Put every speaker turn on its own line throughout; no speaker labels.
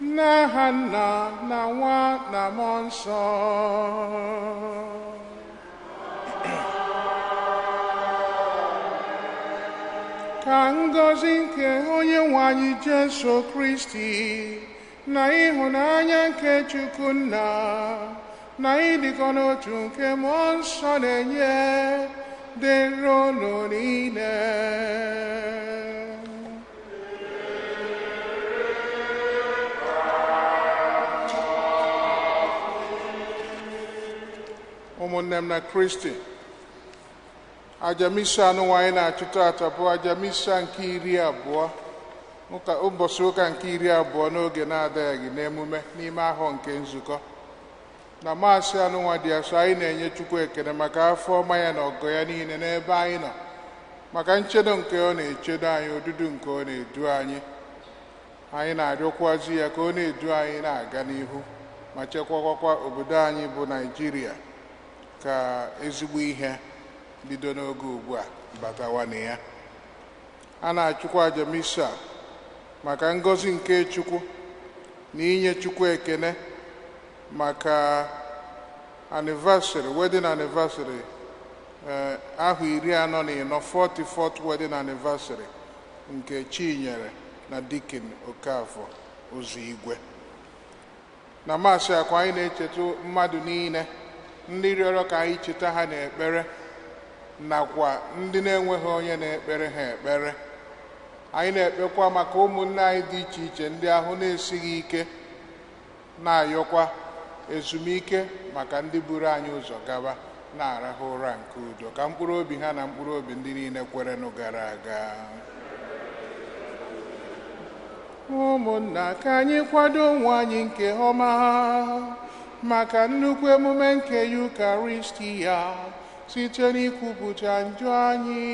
N'aha Nna na Nwa na Mmụọ Nsọ. Ka ngọzi nke onye nwe anyị Jesu Kristi na ịhụnanya nke Chukwu Nna na ịdịkọ n'otu nke Mmụọ Nsọ na-enye dịrị unu niile. Ụmụnne m na Kristi, aja misa anụnwa anyị na-achụ taata bụ aja misa nke 20, ụbọchị ụka nke 20 n'oge na-adịghị n'emume n'ime ahọ nke nzukọ. Na maasị anụnwa dị asọ, anyị na-enye Chukwu ekele maka afọ ọma ya na ọgọ ya niile n'ebe anyị nọ, maka nchedo nke ọ na-echedo anyị, odudu nke ọ na-edu anyị. Anyị na-arịọkwazi ya ka ọ na-edu anyị na-aga n'ihu ma chekwakwa obodo anyị bụ Naịjirịa ka ezigbo ihe bido n'oge ugbu a batawa na ya. A na-achụkwa aja misa maka ngọzi nke Chukwu na inye Chukwu ekene maka anniversary, wedding anniversary ahụ 44, 44th wedding anniversary nke Chinyere na Dikin Okafor Ụzọ Igwe. Na maasị akwa anyị na-echeta mmadụ niile ndị rịọrọ ka anyị cheta ha n'ekpere nakwa ndị na-enweghị onye na-ekpere ha ekpere. Anyị na-ekpekwa maka ụmụnne anyị dị iche iche ndị ahụ na-esighị ike, na-ayọkwa ezumike maka ndị buru anyị ụzọ gaba na-arahụ ụra nke udo, ka mkpụrụ obi ha na mkpụrụ obi ndị niile kwerenụ gara aga. Ụmụnna, ka anyị kwado onwe anyị nke ọma maka nnukwu emume nke Yukaristi ya site n'ikwupụta njọ anyị.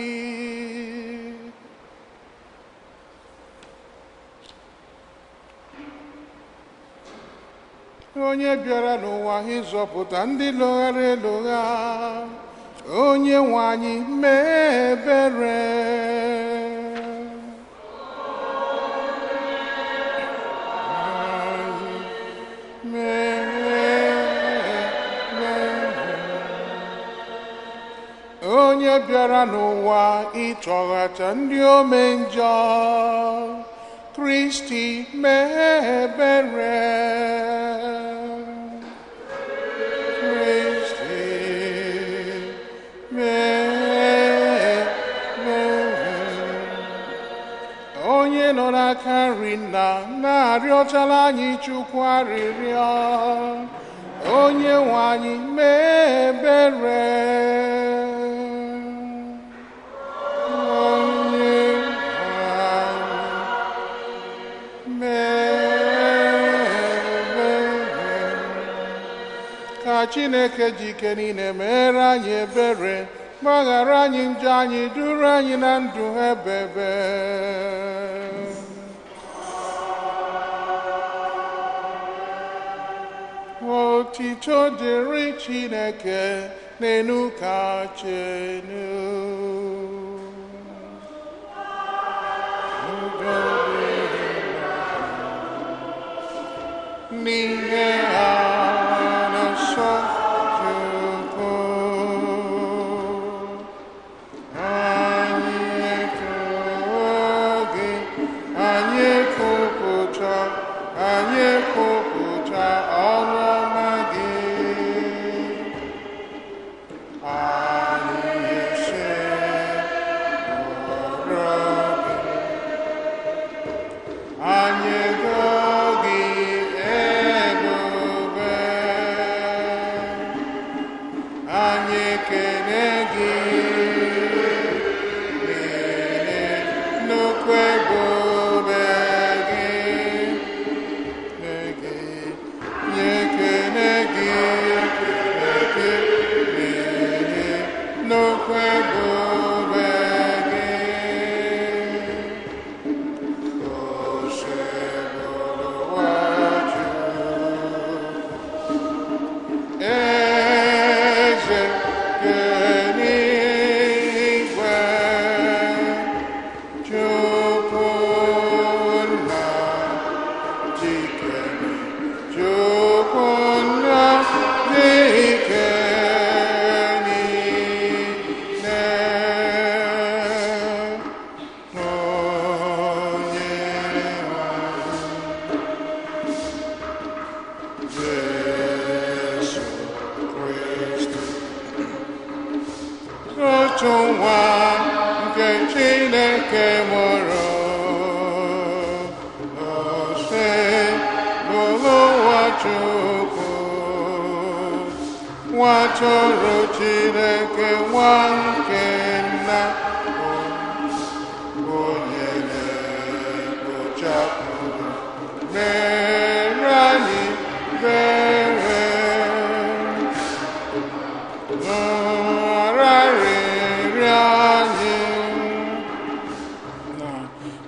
Onye bịara n'ụwa ịzọpụta ndị lụghara elugha, onye nwe anyị mee ebere. Onye bịara n'ụwa ịtọghata ndị ome njọ, Kristi mee ebere. Kristi mee ebere. Onye nọ n'aka nri nna na-arịọtala anyị Chukwu arịrịọ, onye nwe anyị mee ebere. Ka Chineke ji ike niile mere anyị ebere, gbaghara anyị njọ anyị, duru anyị na ndụ ebebe. Otito dịrị Chineke n'enu kacha enu. N'ihe a na-asọ Chukwu, anyị etoo gị, anyị ekwupụta, anyị ekwupụta ọrụ ọma gị. Anyị esekpụrụ gị, anyị ego gị ego. Chukwu, nwa atụrụ Chineke, nwa nke nna, onye na-ekpochapụ mere anyị ebere. Nara arịrịọ anyị, na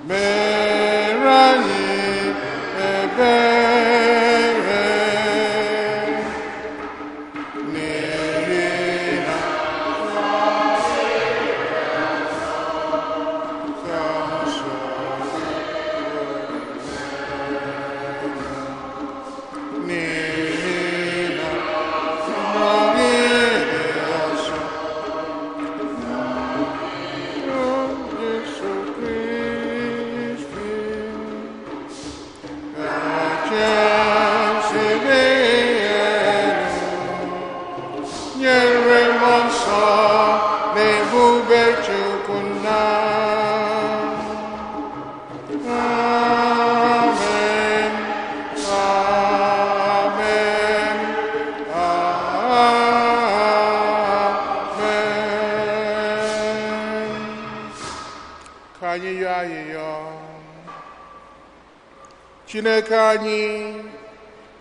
mere anyị ebere. N'ihi na nsọ n'ihi na gị dị nsọ. Jesu Kristi, kachasị dị elu, nyere mmụọ nsọ na ebube Chukwu nna. Amen. Amen. Amen. Ka anyị yọọ ayịyọ. Chineke anyị,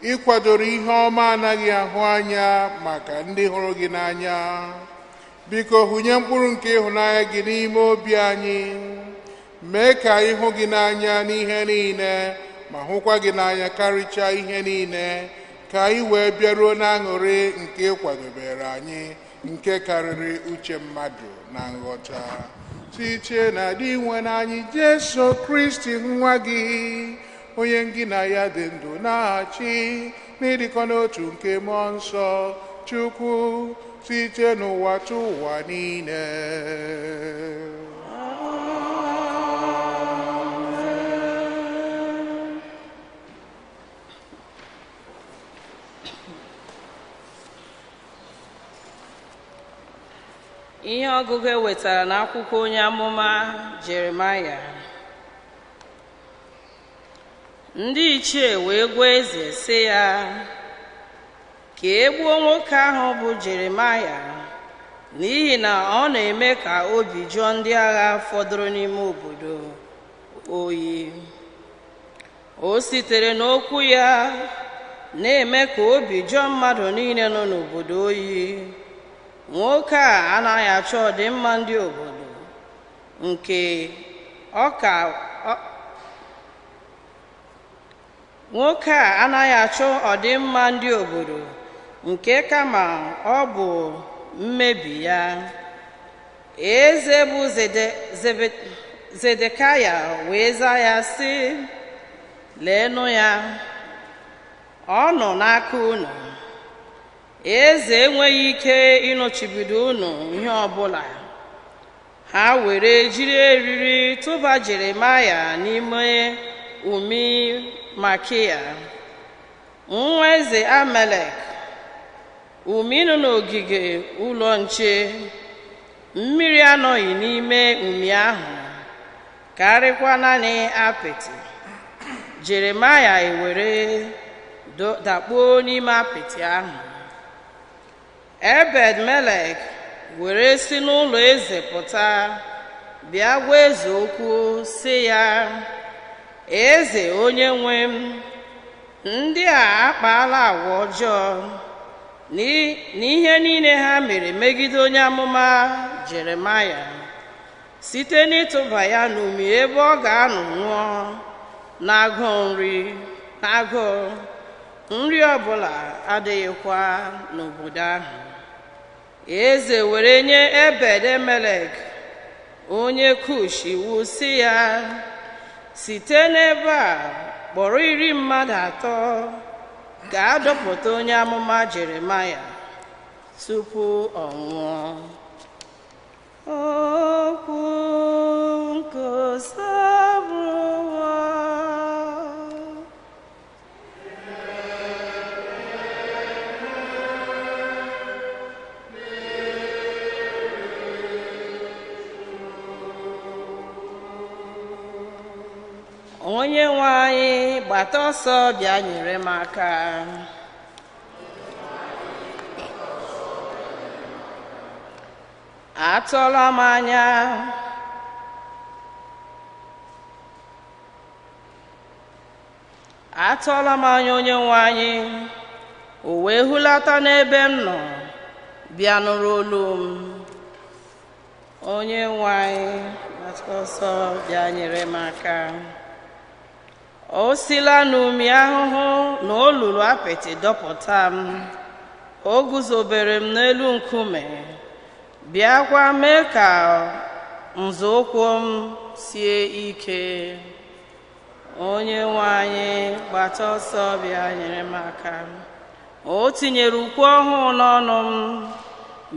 ị kwadoro ihe ọma anaghị ahụ anya maka ndị hụrụ gị n'anya. Biko hụnye mkpụrụ nke ịhụnanya gị n'ime obi anyị. Mee ka anyị hụ gị n'anya n'ihe niile ma hụkwa gị n'anya karịchaa ihe niile, ka anyị wee bịaruo n'aṅụrị nke ị kwadobere anyị, nke karịrị uche mmadụ na nghọta. Site na dị nwe anyị Jesu Kristi nwa gị, onye gị na ya dị ndụ na-achị n'ịdịkọ n'otu nke mmụọ nsọ Chukwu, site n'ụwa tụ ụwa niile.
Ihe ọgụgụ e wetara n'akwụkwọ onye amụma Jeremaya. Ndị ichie wee gwa eze sị ya ka e gbuo nwoke ahụ bụ Jeremaya, n'ihi na ọ na-eme ka obi jụọ ndị agha fọdụrụ n'ime obodo oyi. O sitere n'okwu ya na-eme ka obi jụọ mmadụ niile nọ n'obodo oyi. Nwoke a anaghị achọ ọdịmma ndị obodo nke ọ ka nwoke a anaghị achọ ọdịmma ndị obodo nke kama ọ bụ mmebi ya. Eze bụ Zedekaya wee zaa ya sị, leenụ ya, ọ nọ n'aka unu. Eze enweghị ike ịnọchibido unu ihe ọbụla. Ha were jiri eriri tụba Jeremaya n'ime umi Makia, nwa eze Amalek, umi nọ n'ogige ụlọ nche. Mmiri anọghị n'ime umi ahụ, karịkwa naanị apịtị. Jeremaya ewere dakpuo n'ime apịtị ahụ. Ebed Melek were si n'ụlọ eze pụta bịa gwa eze okwu sị ya, eze onye nwe m, ndị a akpaala agwa ọjọọ n'ihe niile ha mere megide onye amụma Jeremaya, site n'ịtụba ya n'umi ebe ọ ga-anọ nwụọ n'agụụ nri ọbụla adịghịkwa n'obodo ahụ. Eze were nye Ebed Melek onye Kush iwu sị ya, site n'ebe a kpọrọ 30 mmadụ gaa dọpụta onye amụma Jeremaya tupu ọ nwụọ. Okwu nke Osebụrụwa. Onye nwe anyị gbata ọsọ bịa nyere m aka. Atọla m anya. Atọla m anya onye nwe anyị, o wee hulata n'ebe m nọ, bịa nụrụ olu m. Onye nwe anyị, gbata ọsọ bịa nyere m aka. O sila n'ụmị ahụhụ na olulu apịtị dọpụta m. O guzobere m n'elu nkume, bịakwa mee ka nzọụkwụ m sie ike. Onye nwe anyị, gbata ọsọ bịa nyere m aka. O tinyere ukwu ọhụụ n'ọnụ m,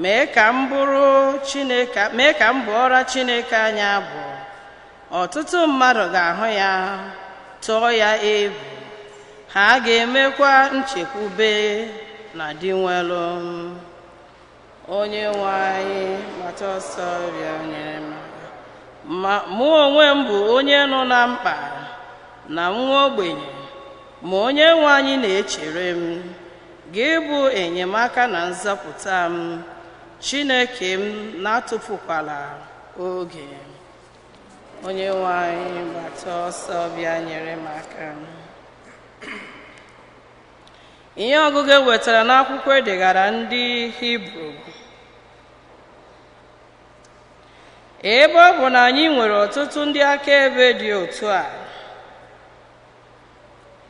mee ka m bụrụ Chineke, mee ka m bụọra Chineke anyị abụ. Ọtụtụ mmadụ ga-ahụ ya, tụọ ya egwu, ha ga-emekwa nchekwube na dinwelu m. Onye nwe anyị, gbata ọsọ bịa nyere m aka. Ma mụ onwe m bụ onye nọ na mkpa na nwa ogbenye, ma onye nwe anyị na-echere m. Gị bụ enyemaka na nzọpụta m, Chineke m, na-atụfukwala oge. Onye nwe anyị, gbata ọsọ bịa nyere m aka. Ihe ọgụgụ e wetara n'akwụkwọ edegara ndị Hibru. Ebe ọ bụ na anyị nwere ọtụtụ ndị akaebe dị otu a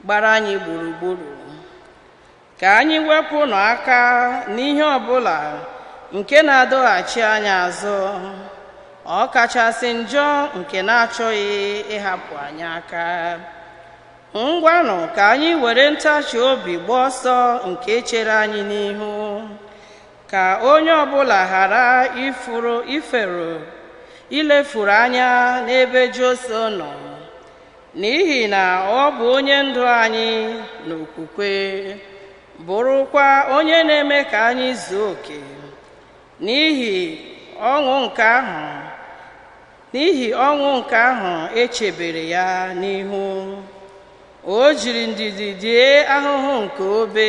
gbara anyị gburugburu, ka anyị wepụnụ aka n'ihe ọbụla nke na-adọghachi anyị azụ, ọ kachasị njọ nke na-achọghị ịhapụ anyị aka. Ngwanụ, ka anyị were ntachi obi gbaa ọsọ nke chere anyị n'ihu, ka onye ọbụla ghara ifuru ifero ilefuru anya n'ebe Jesu nọ, n'ihi na ọ bụ onye ndụ anyị n'okwukwe, bụrụkwa onye na-eme ka anyị zuo oke. N'ihi ọṅụ nke ahụ, n'ihi ọṅụ nke ahụ echebere ya n'ihu, o jiri ndidi die ahụhụ nke obe,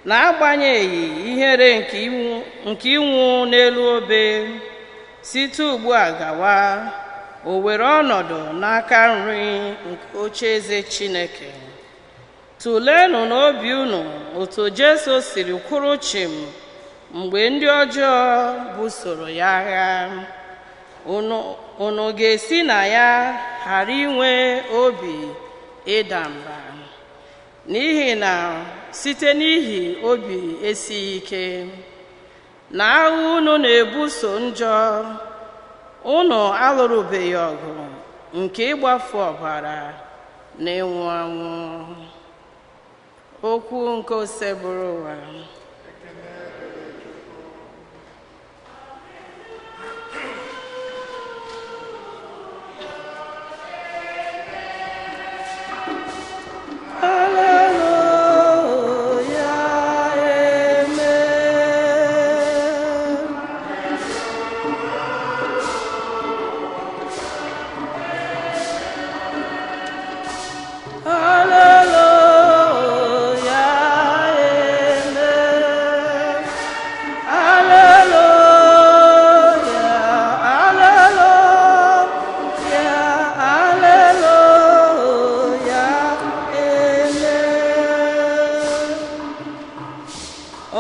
n'agbanyeghị ihere nke ịnwụ n'elu obe. Site ugbu a gawa, o were ọnọdụ n'aka nri nke ocheeze Chineke. Tụleenụ n'obi unu otu Jesu siri kwụrụ chịm mgbe ndị ọjọọ busoro ya agha. Unu ga-esi na ya ghara inwe obi ịda mba, n'ihi na site n'ihi obi esighị ike na agha unu na-ebuso njọ, unu alụrụbeghị ọgụ nke ịgbafu ọbara na ịnwụ anwụ. Okwu nke Osebụrụwa. Hallelujah, amen. Hallelujah, amen. Hallelujah, hallelujah, hallelujah, amen.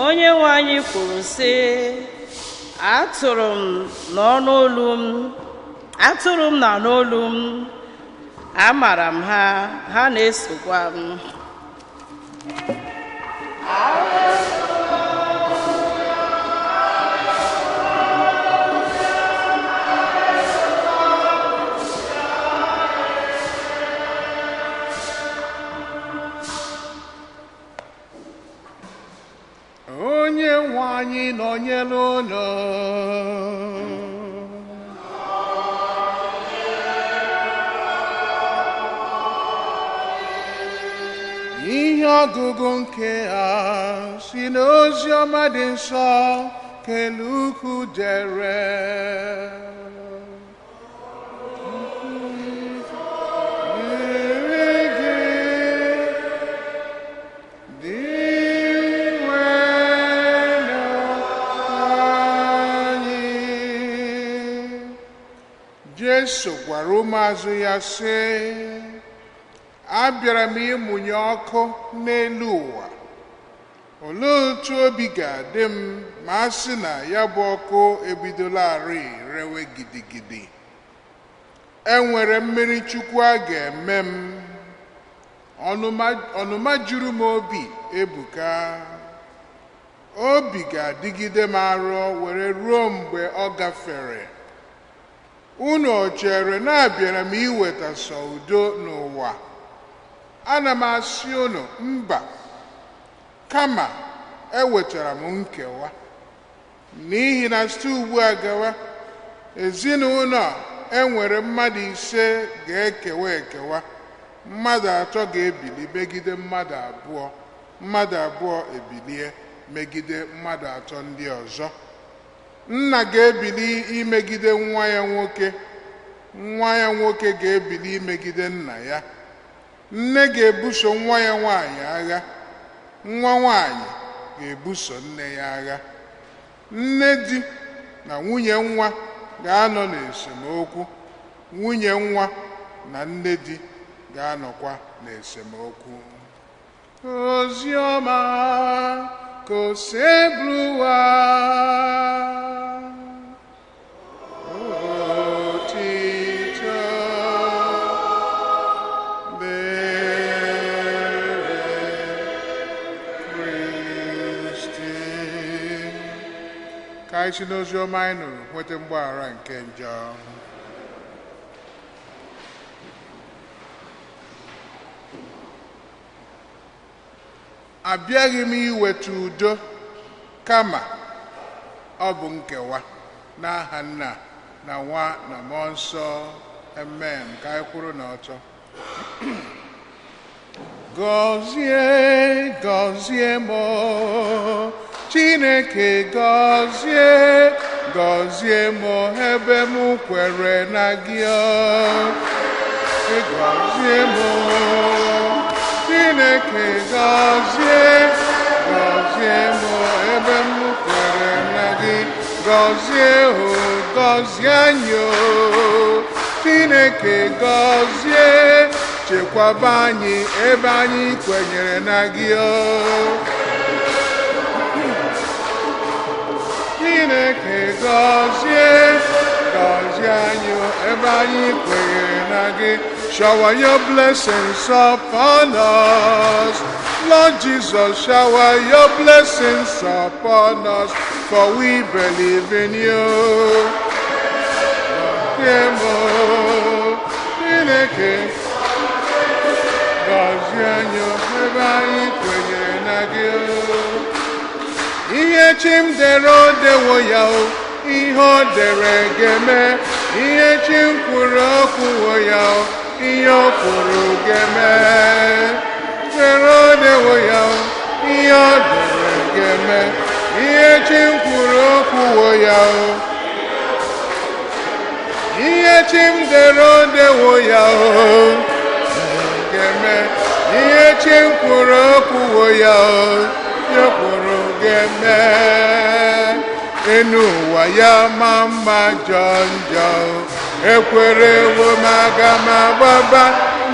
Onye nwe anyị kwuru sị, atụrụ m n'ọnụ olu m, atụrụ m na n'olu m, amara m ha, ha na-esokwa m.
Onye nwe anyị nọnyere unu. Ihe ọgụgụ nke a si n'ozi ọma dị nsọ nke Luku dere. Dịrị gị, Jesu gwara ụmụazụ ya sị, abịara m ịmụnye ọkụ n'elu ụwa. Olee otu obi ga-adị m ma a sị na ya bụ ọkụ ebidolarị rewe gidigidi? Enwere mmiri Chukwu a ga-eme m. Ọnụma juru m obi ebuka. Obi ga-adịgide m arọ were ruo mgbe ọ gafere. Unu o chere na abịara m iweta sọ udo n'ụwa? Ana m asị unu mba, kama ewetara m nkewa. N'ihi na site ugbu a gawa, ezinụlọ enwere mmadụ 5 ga-ekewa ekewa. Mmadụ 3 ga-ebili megide mmadụ 2, mmadụ 2 ebilie megide mmadụ 3 ndị ọzọ. Nna ga-ebili imegide nwa ya nwoke, nwa ya nwoke ga-ebili imegide nna ya. Nne ga-ebuso nwa ya nwaanyị agha, nwa nwaanyị ga-ebuso nne ya agha. Nne di na nwunye nwa ga-anọ n'esemokwu, nwunye nwa na nne di ga-anọkwa n'esemokwu. Ozi ọma ka Osebụrụwa. Otito dịrị Kristi. Ka anyị si n'ozi ọma anyị nụrụ nweta mgbaghara nke njọ. Abịaghị m iweta udo, kama ọ bụ nkewa. N'aha Nna na Nwa na Mmụọ Nsọ, amen. Ka anyị kwụrụ n'ọtọ. Gọzie, gọzie m, Chineke, gọzie, gọzie m, ebe m kwere na gị. Gọzie m, Chineke, gọzie, gọzie m, ebe m kwere na gị. Gọzie o, gọzie anyị o, Chineke, gọzie, chekwaba anyị ebe anyị kwenyere na gị o. Chineke, gọzie, gọzie anyị ebe anyị kwenyere na gị. Shower your blessings upon us. Lord Jesus, shower your blessings upon us, for we believe in you. Chineke, gọzie anyị ebe anyị kwenyere na gị. Ihe chi m dere o dewo ya o, ihe o dere ga-eme. Ihe chi m kwuru o kwuwo ya o, ihe o kwuru ga-eme. Dere o dewo ya o, ihe o dere ga-eme. Ihe chi m kwuru o kwuwo ya o. Ihe chi m dere o dewo ya o, ga-eme. Ihe chi m kwuru o kwuwo ya o, ihe o kwuru ga-eme. Enu ụwa ya ma mma jọ njọ, ekwerewo m aga m agbaba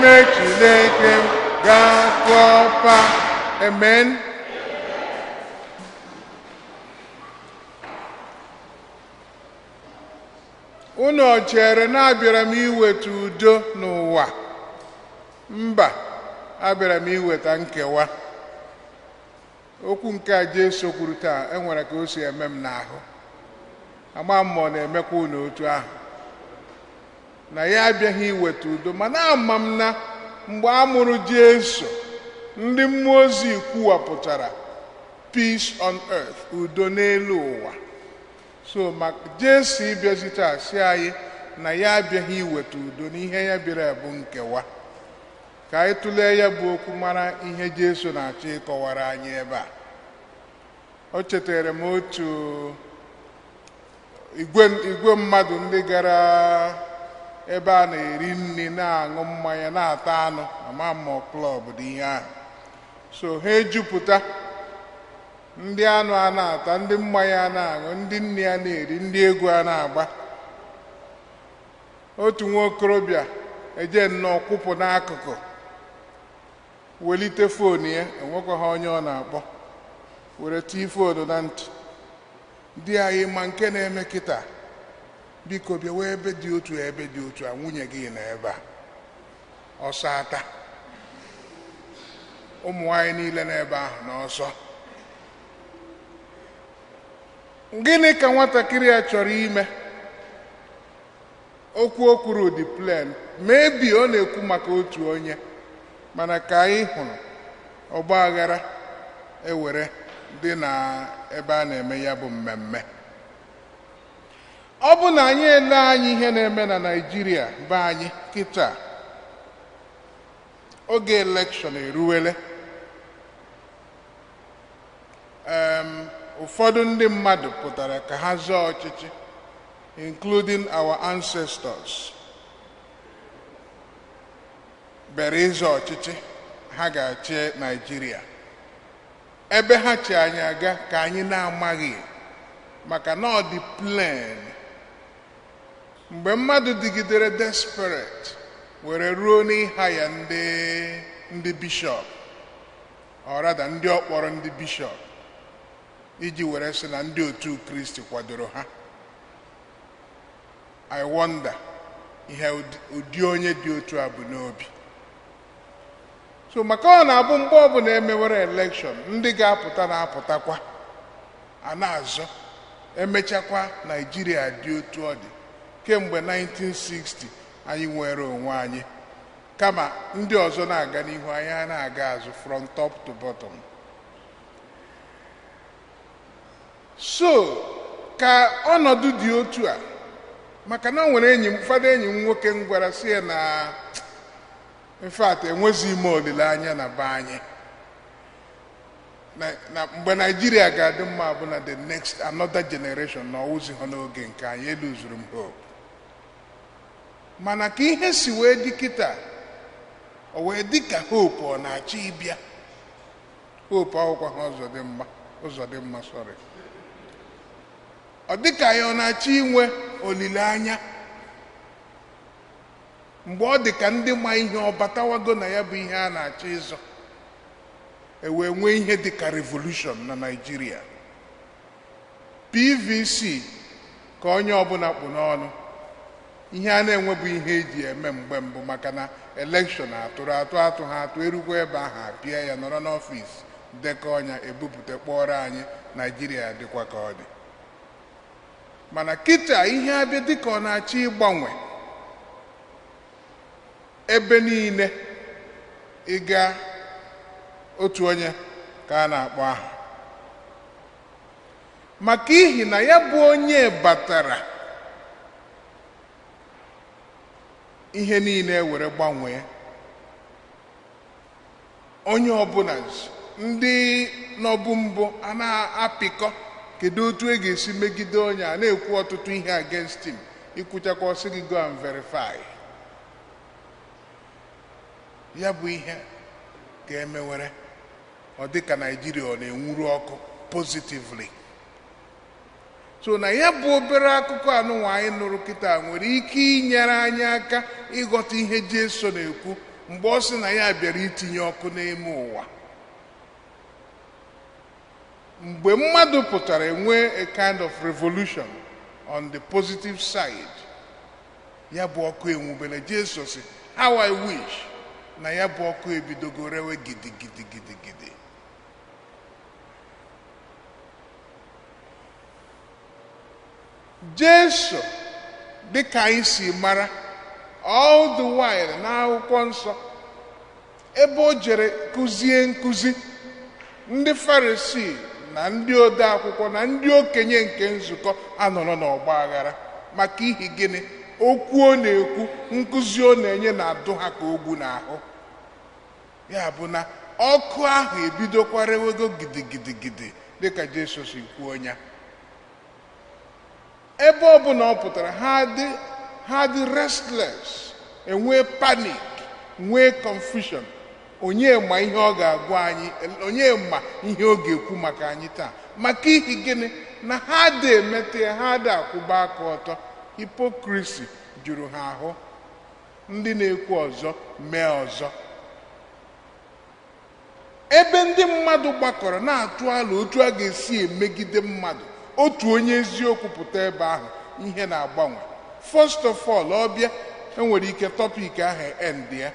mee Chineke m ga-akọpa. Amen. Unu o chere na abịara m iweta udo n'ụwa? Mba, abịara m iweta nkewa. Okwu nke a Jesu kwuru taa enwere ka o si eme m n'ahụ. Ama m ma ọ na-emekwa unu otu ahụ. Na ya abịaghị iweta udo, mana ama m na mgbe a mụrụ Jesu, ndị mmụọ ozi kwuwapụtara peace on earth, udo n'elu ụwa. So ma Jesu ịbịazi taa sị anyị na ya abịaghị iweta udo, n'ihe ya bịara bụ nkewa. Ka anyị tụlee ya bụ okwu mara ihe Jesu na-achọ ịkọwara anyị ebe a. O chetara m otu igwe mmadụ ndị gara ebe a na-eri nri na-aṅụ mmanya na-ata anụ, ama mmụọ klọb dị ihe ahụ. So ha ejupụta, ndị anụ a na-ata, ndị mmanya a na-aṅụ, ndị nri a na-eri, ndị egwu a na-agba. Otu nwa okorobịa eje nnọọ kwụpụ n'akụkụ welite foonu ya, enwekwaghị onye ọ na-akpọ, were tii foonu na ntị. Di anyị ma nke na-eme kịta, biko bịawa ebe dị otu ebe dị otu a, nwunye gị nọ ebe a. Ọsọ ata ụmụ nwaanyị niile n'ebe ahụ n'ọsọ. Gịnị ka nwatakịrị a chọrọ ime? Okwu o kwuru dị plen, maybe ọ na-ekwu maka otu onye, mana ka anyị hụrụ ọgba aghara ewere dị na ebe a na-eme ya bụ mmemme. Ọ bụ na anyị ele anyị ihe na-eme na Naịjirịa be anyị kịta, oge elekshọn eruwele. Ụfọdụ ndị mmadụ pụtara ka ha zọọ ọchịchị, including our ancestors, bịara ịzọ ọchịchị ha ga-achị Naịjirịa. Ebe ha chi anyị aga ka anyị na-amaghị, maka na ọ dị plen. Mgbe mmadụ dịgidere desperate were ruo n'ịha ya ndị bishọp, ọrada ndị ọkpọrọ ndị bishọp, iji were sị na ndị otu Kristi kwadoro ha. I wonder ihe ụdị onye dị otu a bụ n'obi. So maka ọ na-abụ mgbe ọbụla emewere elekshọn, ndị ga-apụta na-apụtakwa a na-azọ, emechakwa Naịjirịa dị otu ọ dị kemgbe 1960 anyị nwere onwe anyị, kama ndị ọzọ na-aga n'ihu, anyị a na-aga azụ from top to bottom. So ka ọnọdụ dị otu a, maka na o nwere enyi m, ụfọdụ enyi m nwoke m gwara sị ya na in fact enwezighị m olileanya na be anyị, na mgbe Naịjirịa ga-adị mma bụ na the next another generation, na ọwụzi ha n'oge nke anyị, eluzuru m hope. Mana ka ihe si wee dị kịta, o wee dị ka hope ọ na-achọ ịbịa. Hope akwụkwọ ha ụzọ dị mma, ụzọ dị mma, sorry. Ọ dị ka ya ọ na-achọ inwe olileanya mgbe ọ dị ka ndị ma ihe ọ batawago na ya bụ ihe a na-achọ ịzọ, e wee nwee ihe dị ka revolution na Naịjirịa. PVC ka onye ọbụla kpụ n'ọnụ, ihe a na-enwebu ihe eji eme mgbe mbụ, maka na elekshọn atụrụ atụ atụ ha atụ erukwa ebe ahụ apịa ya, nọrọ n'ọfịs dekọ ọnya ebupụta kpọrọ anyị, Naịjirịa dịkwa ka ọ dị. Mana kịta ihe abịa dịka ọ na-achọ ịgbanwe ebe niile. Ịga otu onye ka a na-akpọ aha, maka ihi na ya bụ onye batara, ihe niile were gbanwee. Onye ọbụla ndị nọbụ mbụ a na-apịkọ kedu otu e ga-esi megide onye a na-ekwu ọtụtụ ihe against him, ikwuchakwa ọsị gị go and verify. Ya bụ ihe ga-emewere ọ dị ka Naịjirịa ọ na-enwuru ọkụ positively. So na ya bụ obere akụkọ anụnwa anyị nụrụ kịta nwere ike inyere anyị aka ịghọta ihe Jesu na-ekwu mgbe ọ sị na ya bịara itinye ọkụ n'ime ụwa. Mgbe mmadụ pụtara enwe a kind of revolution on the positive side, ya bụ ọkụ enwubele. Jesu sị how I wish na ya bụ ọkụ ebidogo rewe gidigidi gidigidi. Jesu dịka anyị si mara all the while n'akwụkwọ nsọ, ebe o jere kụzie nkụzi, ndị Farisii na ndị ode akwụkwọ na ndị okenye nke nzukọ anọrọ n'ọgba aghara maka ihi gịnị? Okwu ọ na-ekwu, nkụzi ọ na-enye na-adụ ha ka ogwu n'ahụ. Ya bụ na ọkụ ahụ ebidokwarewego gidigidigidi dịka Jesu si kwuo ya. Ebe ọ bụla ọ pụtara, ha dị restless, enwee panic, nwee confusion. Onye ma ihe ọ ga-agwa anyị, onye ma ihe ọ ga-ekwu maka anyị taa, maka ihi gịnị? Na ha dị emete, ha dị akwụba aka ọtọ. Hypocrisy Juru ha ahụ. Ndị na-ekwu ọzọ mee ọzọ. Ebe ndị mmadụ gbakọrọ na-atụ alo otu a ga-esi emegide mmadụ, otu onye eziokwu pụta ebe ahụ, ihe na-agbanwe. First of all, ọbịa enwere ike topic ahụ end ya.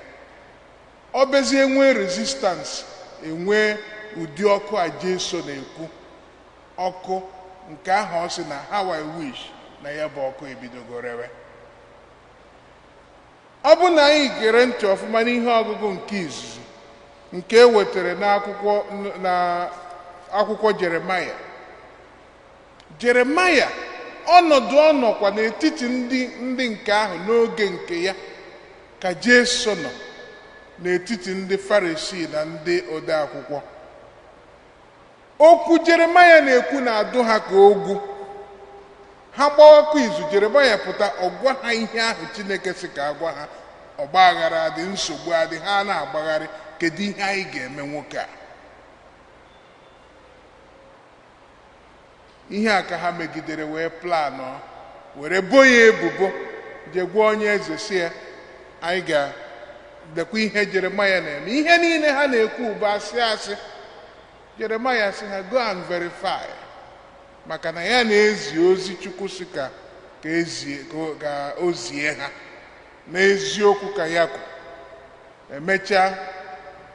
Ọ bịazie nwee resistance, enwee ụdị ọkụ a Jesu na-ekwu, ọkụ nke ahụ ọ sị na how I wish na ya bụ ọkụ ebidogo rewe. Ọ bụ na anyị gere ntị ọfụma n'ihe ọgụgụ nke izizi nke e wetara n'akwụkwọ na akwụkwọ Jeremaya. Jeremaya, ọnọdụ ọ nọkwa n'etiti ndị nke ahụ n'oge nke ya ka Jesu nọ n'etiti ndị Farisii na ndị ode akwụkwọ. Okwu Jeremaya na-ekwu na-adụ ha ka ogwu. Ha gbawakwa izu, Jeremaya pụta ọgwa ha ihe ahụ Chineke sị ka agwa ha. Ọgba aghara adị, nsogbu adị, ha na-agbagharị, kedu ihe anyị ga-eme nwoke a? Ihe a ka ha megidere wee planụ were bo ya ebubo, jee gwa onye eze si ya anyị ga-dekwa ihe Jeremaya na-eme. Ihe niile ha na-ekwu bụ asị asị. Jeremaya sị ha go and verify, maka na ya na-ezi ozi Chukwu sị ka ka o zie ha n'eziokwu ka ya kwu. Emechaa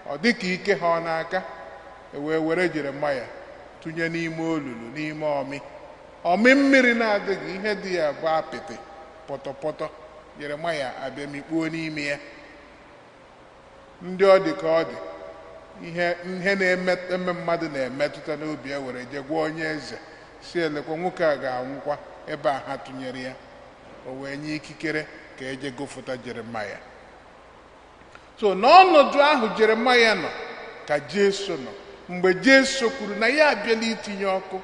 ọ dị ka ike ha ọ n'aka, e wee were Jeremaya tụnye n'ime olulu, n'ime ọmị ọmị mmiri na-adịghị, ihe dị ya bụ apịtị pọtọpọtọ. Jeremaya abịa mikpuo n'ime ya. Ndị ọ dị ka ọ dị ihe ihe na-eme mmadụ na-emetụta n'obi, e were jee gwa onye eze si elekwa nwoke a ga-anwụkwa ebe a ha tụnyere ya. O wee nye ikikere ka eje gụfụta Jeremaya. So n'ọnọdụ ahụ Jeremaya nọ ka Jesu nọ mgbe Jesu kwuru na ya abịala itinye ọkụ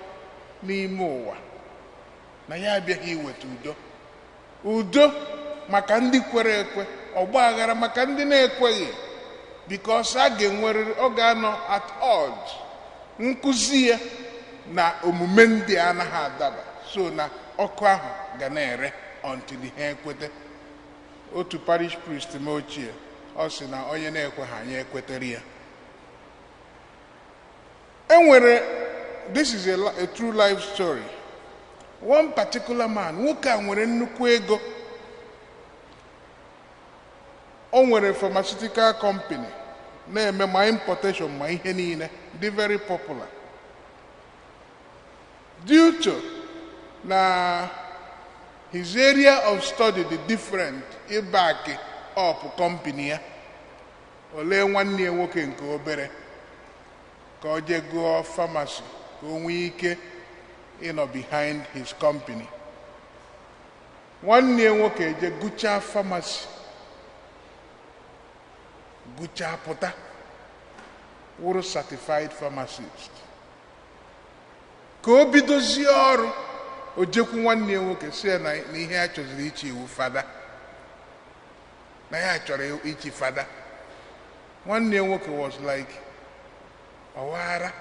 n'ime ụwa, na ya abịaghị iweta udo. Udo maka ndị kwere ekwe, ọgba aghara maka ndị na-ekweghị, because a ga-enwerịrị, ọ ga-anọ at odds. Nkụzi ya na omume ndị anaghị adaba, so na ọkụ ahụ ga na-ere until ha ekwete. Otu parish priest m ochie, ọ sị na onye na-ekwe ha anyị ekwetere ya. Enwere, this is a true life story. One particular man, nwoke a nwere nnukwu ego, o nwere pharmaceutical company na-eme ma importation ma ihe niile, dị very popular. Due to na his area of study dị different, ịback up company ya, olee nwanne ya nwoke nke obere ka ọ jee gụọ pharmacy ka o nwee ike ịnọ behind his company. Nwanne ya nwoke eje gụchaa pharmacy, gụchaa pụta wụrụ certified pharmacist. Ka o bidozie ọrụ, o jekwu nwanne ya nwoke si ya na ihe ya chọziri ichi iwu fada, na ya chọrọ ichi fada. Nwanne ya nwoke was like, ọwaara.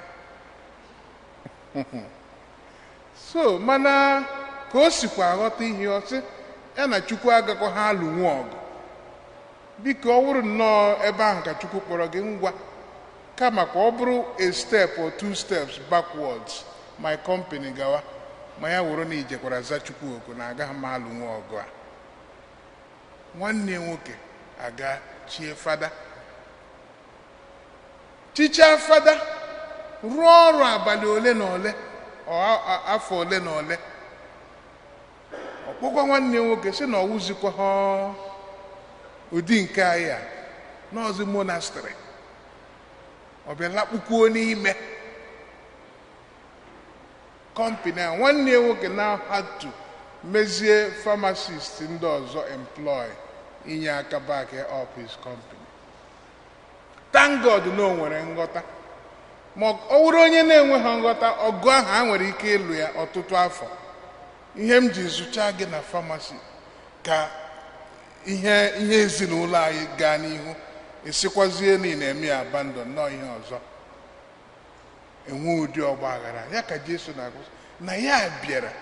So mana ka o sikwa aghọta ihe ọ sị ya na Chukwu agakọ ha alụnwu ọgụ, biko ọ wụrụ nnọọ ebe ahụ ka Chukwu kpọrọ gị ngwa, kama ka ọ bụrụ a step or two steps backwards, my company gawa, ma ya wụrụ na ijekwara za Chukwu oku na agaghị m alụnwu ọgụ a. Nwanne ya nwoke aga chie fada, chichaa fada, rụọ ọrụ abalị ole na ole, afọ ole na ole, ọ kpọkwa nwanne ya nwoke sị na ọ wụzikwa ha ụdị nke anyị a n'ọzọ monastery. Ọ bịa lakpukwuo n'ime company a. Nwanne ya nwoke now had to mezie pharmacist ndị ọzọ employ inye aka back up his company. Thank God na o nwere nghọta. Ma ọ wụrụ onye na-enweghị nghọta, ọgụ ahụ a nwere ike ịlụ ya ọtụtụ afọ. Ihe m ji zụchaa gị na pharmacy ka ihe ezinụlọ anyị gaa n'ihu, esikwazie na ị na-eme ya abandon nọọ ihe ọzọ, enwe ụdị ọgba aghara. Ya ka Jesu na-agụsị na ya bịara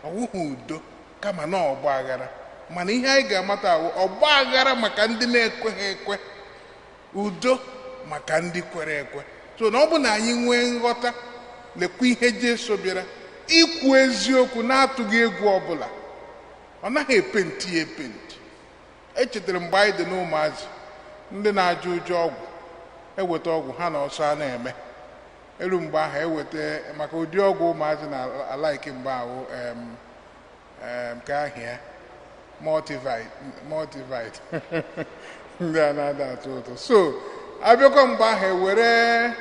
ọwụghị udo kama na ọgba aghara. Mana ihe anyị ga-amata awụ ọgba aghara maka ndị na-ekweghị ekwe, udo maka ndị kwere ekwe. So na ọ bụ na anyị nwee nghọta, lekwa ihe Jesu bịara ikwu eziokwu na-atụghị egwu ọbụla. Ọ naghị epenti ya epenti. Echetara mgbe anyị dị n'ụmụazị, ndị na-ajụ ụjọ ọgwụ eweta ọgwụ ha na ọsọ a na-eme elu. Mgbe ahụ eweta maka ụdị ọgwụ ụmụazị na-alaiki mgbe ahụ, nke ahịa Multivite ndị a na-ada atọ ụtọ. So abịakwa mgbe ahụ ewere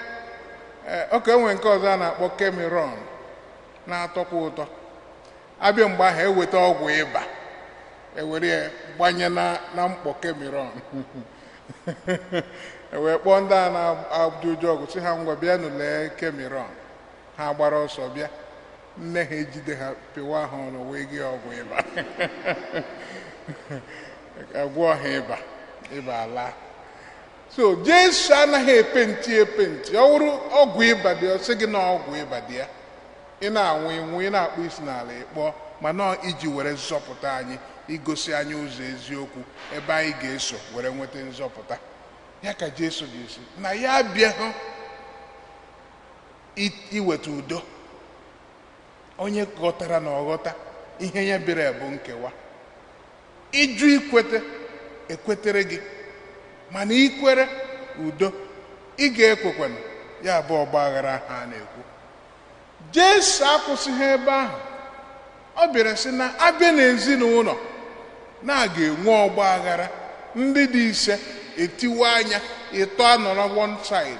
ọka enwe nke ọzọ a na-akpọ Kemiron na-atọkwa ụtọ. Abịa mgbe ahụ eweta ọgwụ ịba, ewere ya gbanye na mkpọ Kemiron, ewee kpọọ ndị a na-ajụ ụjọ ọgwụ sị ha, ngwa, bịanụ lee Kemiron. Ha gbara ọsọ bịa, nne ha ejide ha, pịwa ha ọnụ, wee gị ọgwụ ịba, agwọ ha ịba, ịba ala. So Jesu anaghị epenti epenti. Ọ wụrụ ọgwụ ịba dị, ọ sị gị na ọgwụ ịba dị ya. Ị na-anwụ ịnwụ, ị na-akpọ isi n'ala ịkpọọ, mana iji were zọpụta anyị, igosi anyị ụzọ eziokwu ebe anyị ga-eso were nweta nzọpụta ya, ka Jesu ga-esi na ya abịaghị iweta udo. Onye ghọtara na ọghọta ihe ya bịara bụ nkewa. Ịjụ ikwete, ekwetere gị, mana ikwere udo, ị ga-ekwekwana ya bụ ọgba aghara ha na-ekwu. Jesu akwụsịghị ebe ahụ. Ọ bịara sị na abịa n'ezinụlọ na a ga-enwe ọgba aghara. Ndị dị ise etiwe anya, ịtọ anọrọ one side,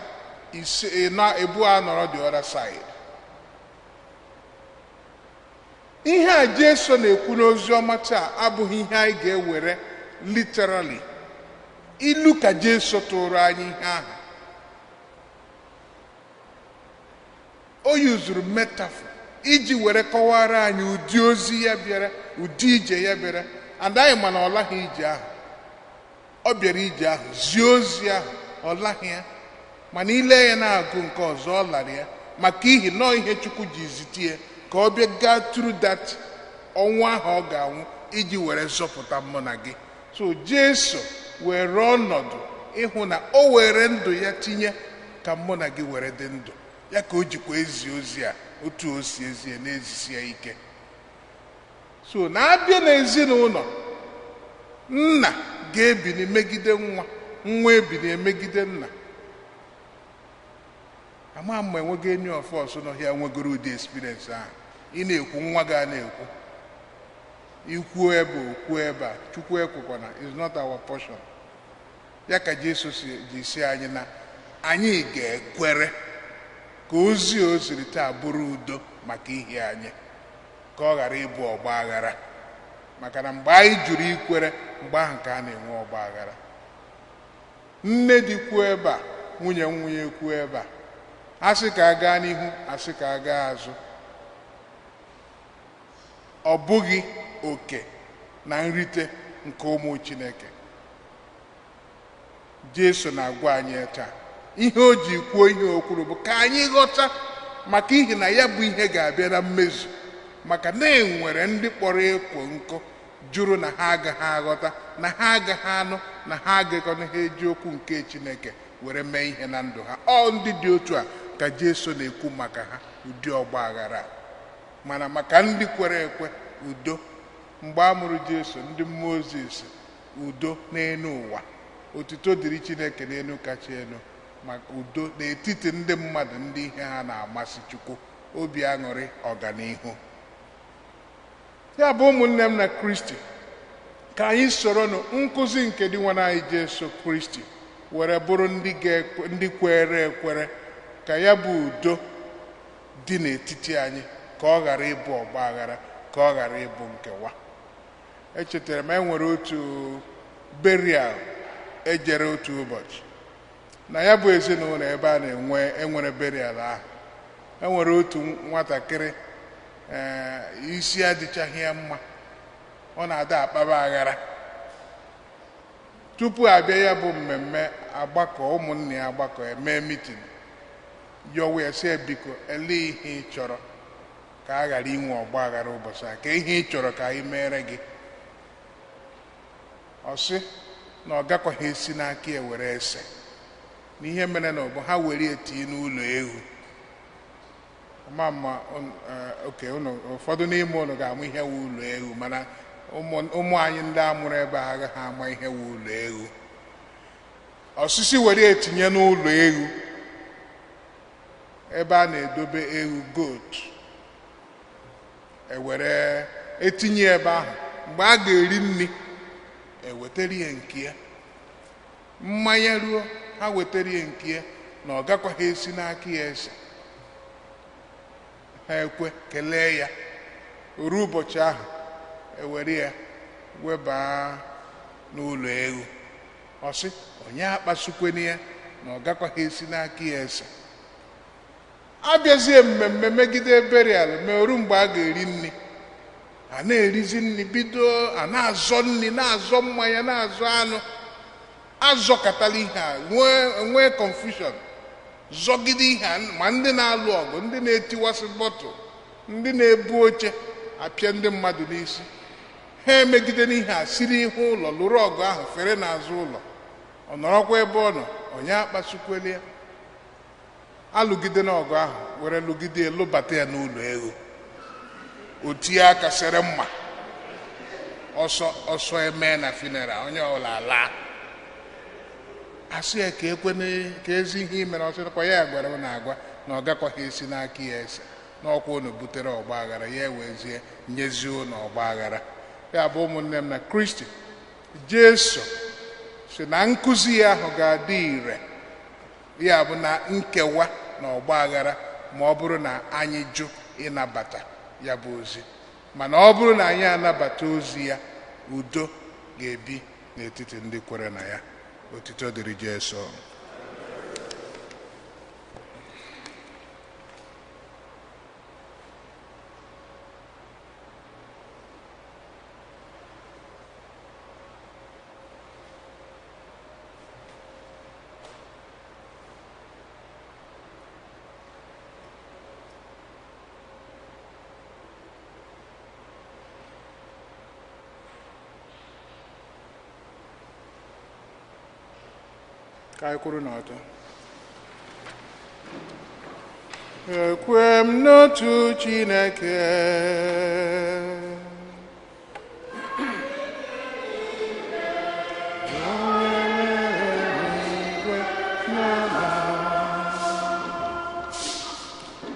ise ịnọ ebu anọrọ the other side. Ihe a Jesu na-ekwu n'ozi ọma taa abụghị ihe anyị ga-ewere literally. Ilu ka Jesu tụrụ anyị ihe ahụ. O yuzuru metaphor iji were kọwara anyị ụdị ozi ya bịara, ụdị ije ya bịara. And anyị mana ọ laghị ije ahụ. Ọ bịara ije ahụ, zie ozi ahụ, ọ laghị ya. Mana ile ya na-agụ nke ọzọ, ọ lara ya maka ihi nọọ ihe Chukwu ji zite ya ka ọ bịa gaa through that ọnwụ ahụ ọ ga-anwụ iji were zọpụta mụ na gị. So Jesu were ọnọdụ ịhụ na o were ndụ ya tinye ka mụ na gị were dị ndụ. Ya ka o jikwa ezi ozi a otu o si ezi ya na-ezisi ya ike. So na-abịa n'ezinụlọ, nna ga-ebili megide nwa, nwa ebili emegide nna. Ama mma enwego enyi of us n'ọhịa nwegoro ụdị experience ahụ. Ị na-ekwu, nwa gị a na-ekwu, ikwuo ebe okwuo ebe a. Chukwu ekwekwana, is not our portion. Ya ka Jesu ji si anyị na anyị ga-ekwere ka ozi o ziri taa bụrụ udo maka ihe anyị, ka ọ ghara ịbụ ọgba aghara. Maka na mgbe anyị jụrụ ikwere, mgbe ahụ ka a na-enwe ọgba aghara. Nne dị kwuo ebe a, nwunye nwunye kwuo ebe a, asị ka a gaa n'ihu, asị ka a gaa azụ. Ọ bụghị oke na nrite nke ụmụ Chineke. Jesu na-agwa anyị taa ihe o ji kwuo ihe o kwuru bụ ka anyị ghọta, maka ihi na ya bụ ihe ga-abịa na mmezu. Maka na enwere ndị kpọrọ ekwo nkụ jụrụ na ha agaghị aghọta, na ha agaghị anụ, na ha agaghị ha eji okwu nke Chineke were mee ihe na ndụ ha. Ọ ndị dị otu a ka Jesu na-ekwu maka ha, ụdị ọgba aghara. Mana maka ndị kwere ekwe, udo. Mgbe a mụrụ Jesu, ndị mmụọ ozi si, udo n'elu ụwa, otuto dịrị Chineke n'elu kacha elu, maka udo n'etiti ndị mmadụ ndị ihe ha na-amasị Chukwu, obi aṅụrị, ọganihu. Ya bụ, ụmụnne m na Kristi, ka anyị soronụ nkụzi nke dị nwanne anyị Jesu Kristi were bụrụ ndị kwere ekwere, ka ya bụ udo dị n'etiti anyị, ka ọ ghara ịbụ ọgba aghara, ka ọ ghara ịbụ nkewa. Echetara m enwere otu burial ejere otu ụbọchị na ya bụ ezinụlọ ebe a na-enwe enwere burial ahụ. Enwere otu nwatakịrị, isi adịchaghị ya mma, ọ na-ada akpaba aghara. Tupu abịa ya bụ mmemme, agbakọ ụmụnne ya, agbakọ eme meeting, yọwa ya sị, biko, elee ihe ị chọrọ ka a ghara inwe ọgba aghara ụbọchị a? Ka ihe ị chọrọ ka anyị mere gị? Ọ sị na ọ gakwaghị esi n'aka ya were ese. N'ihe mere na ọ bụ ha were etinye n'ụlọ ewu. Ma ma oke unu ụfọdụ n'ime unu ga-amụ ihe wu ụlọ ewu, mana ụmụ anyị ndị amụrụ ebe a agaghị ama ihe wu ụlọ ewu. Osisi were etinye n'ụlọ ewu ebe a na-edobe ewu goat, ewere etinye ebe ahụ. Mgbe a ga-eri nri, ewetara ya nke ya. Mmanya ruo, ha wetara ya nke ya, na ọ gakwaghị esi n'aka ya ese. Ha ekwe kelee ya. Ruo ụbọchị ahụ, ewere ya webaa n'ụlọ ewu. Ọ sị onye akpasukwene ya, na ọ gakwaghị esi n'aka ya ese. Abịazie mmemme megide burial, mee ruo mgbe a ga-eri nri, a na-erizi nri, bido a na-azọ nri, na-azọ mmanya, na-azọ anụ. Azọkatala ihe a, nwee confusion, zọgide ihe a, ma ndị na-alụ ọgụ, ndị na-etiwasị bọtụl, ndị na-ebu oche apịa ndị mmadụ n'isi. Ha emegide n'ihe a, siri ihu ụlọ lụrụ ọgụ ahụ, fere n'azụ ụlọ. Ọ nọrọkwa ebe ọ nọ, onye akpasukwele ya. Alụgide n'ọgụ ahụ, were lụgide lụbata ya n'ụlọ ewu. O tie aka sere mma, ọsọ ọsọ emee na funeral, onye ọbụla alaa. Asị ya ka ekwene ka ezi ihe i mere. Ọsịkwa ya gwara m na-agwa na ọ gakwaghị esi n'aka ya ese, n'ọkwa unu butere ọgba aghara, ya ewezie nyezie unu ọgba aghara. Ya bụ ụmụnne m na Kristi Jesu si na nkụzi ya ahụ ga-adị ire, ya bụ na nkewa na ọgba aghara, ma ọ bụrụ na anyị jụ ịnabata ya bụ ozi. Mana ọ bụrụ na anyị anabata ozi ya, udo ga-ebi n'etiti ndị kwere na ya. Otito dịrị Jesu. Ka anyị kwuru n'ọtọ. Ekwe m n'otu Chineke,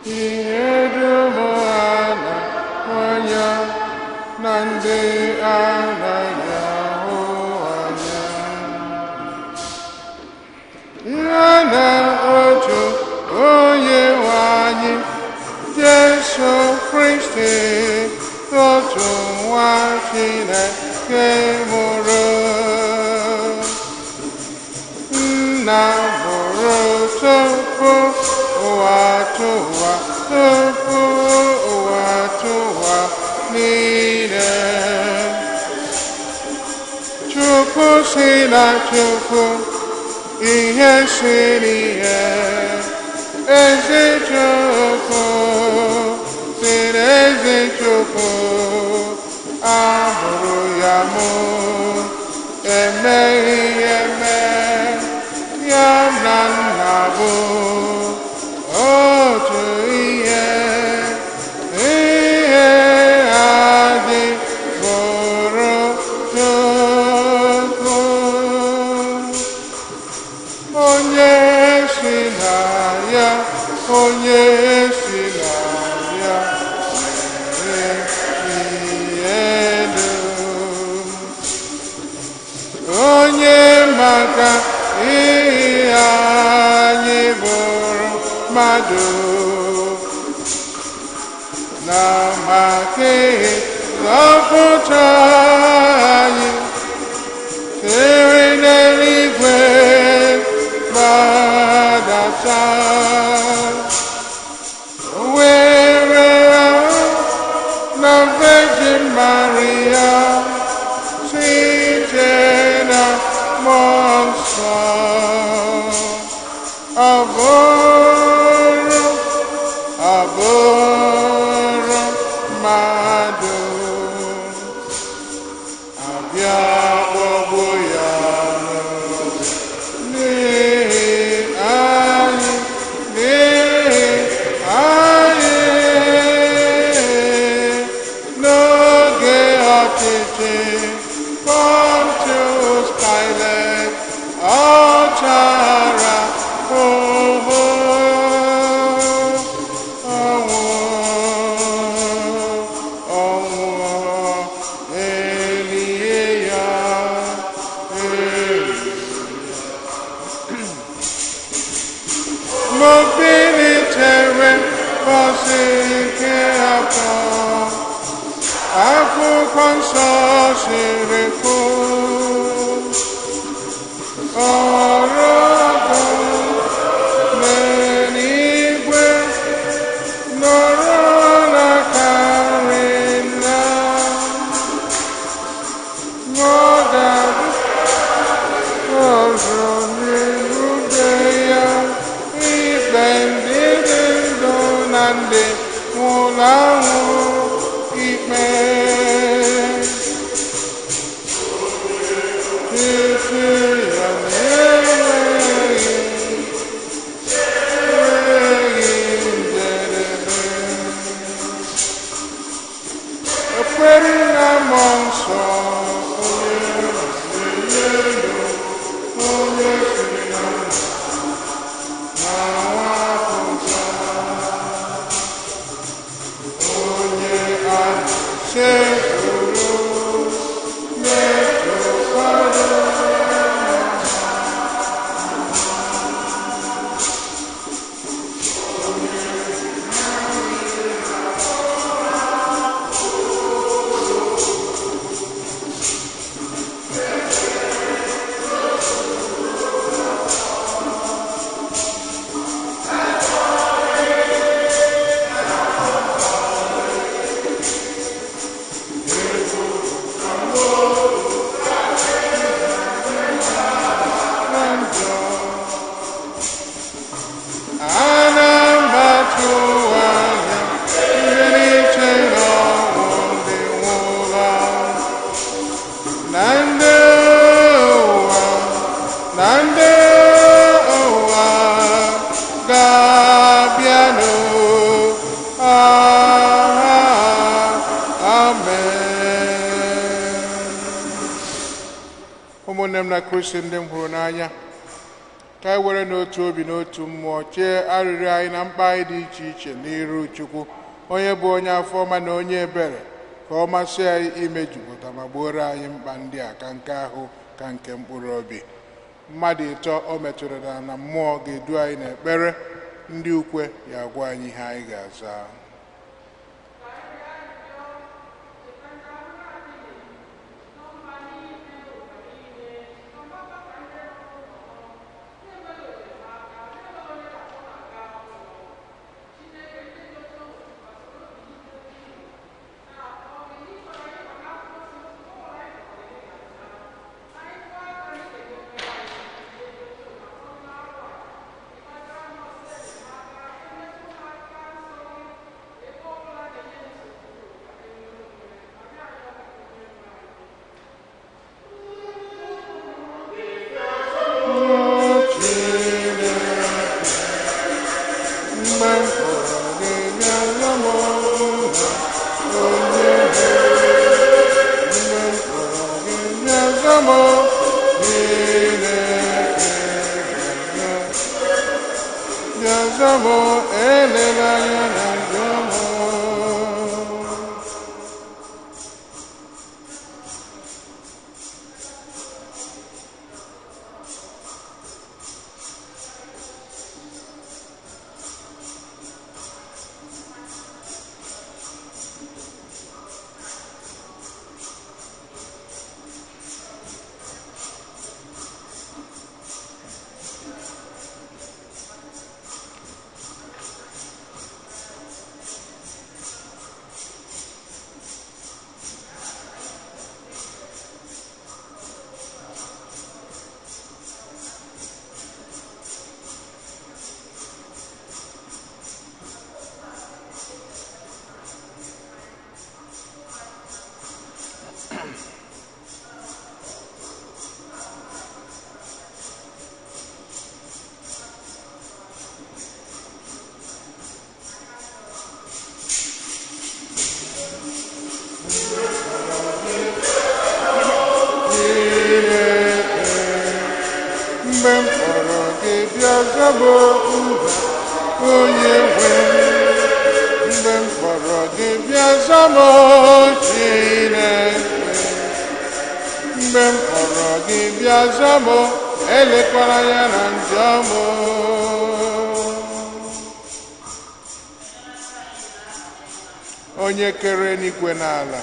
ihe dum a na-ahụ anya na ndị anaghị ahụ anya, ya na otu onye nwe anyị Jesu Kristi, otu nwa Chineke mụrụ, nna mụrụ tupu ụwa tụwa, tupu ụwa tụwa niile. Chukwu si na Chukwu, ihe siri ihe, ezi Chukwu siri ezi Chukwu, amụrụ ya mụ, emeghị eme, ya na nna bụ otu ihe, ihe adị bụrụ Chukwu. Onye si na ya, onye si na ya, mere ihe dum. Onye maka ihe anyị bụrụ mmadụ, na maka ịzọpụta anyị, siri n'eluigwe gbadata, were ahụ na Virgin Maria, site na Mmụọ Nsọ, ọ bụrụ mmadụ, abịa kpọgbuo Ma o bilitere ụbọchị nke atọ. Akwụkwọ nsọ siri kwuo. Ọrụ n'eluigwe nọrọ n'aka nri nna. N'oge ọzọ n'erube ya ikpe ndị dị ndụ na ndị nwụrụ anwụ ikpe. Tutu ya na-enweghị njedebe. Ekwere na mmụọ nsọ onye na-enye ndụ, onye siri na nna na nwa pụta, onye a na-esekpuru na-etokwara. Ana m atụ anya mbilite n'ọnwụ ndị nwụrụ anwụ, na ndị ụwa na ndị ụwa ga-abịanụ. Amen. Ụmụnne m na Kristi ndị m hụrụ n'anya, ka anyị were n'otu obi n'otu mmụọ chee arịrịọ anyị na mkpa anyị dị iche iche n'iru Chukwu, onye bụ onye afọ ọma na onye ebere, ka ọ masị anyị imejupụta ma gbuoro anyị mkpa ndị a, ka nke ahụ ka nke mkpụrụ obi. Mmadụ ịtọ o metụrụla na mmụọ ga-edu anyị n'ekpere, ndị ukwe ya agwa anyị ihe anyị ga-aza. Mgbe m hụrụ gị bịa zaa m nna onye nwe. Mgbe m hụrụ gị bịa zaa m Chineke bịa. Bịa zaa m, elela anya na njọ m. Mgbe m kpọrọ gị bịa zaa m nna onye nwe m. Mgbe m kpọrọ gị bịa zaa m Chineke. Mgbe m kpọrọ gị bịa zaa m, elekwala anya na njọ m. Onye kere eluigwe na ala.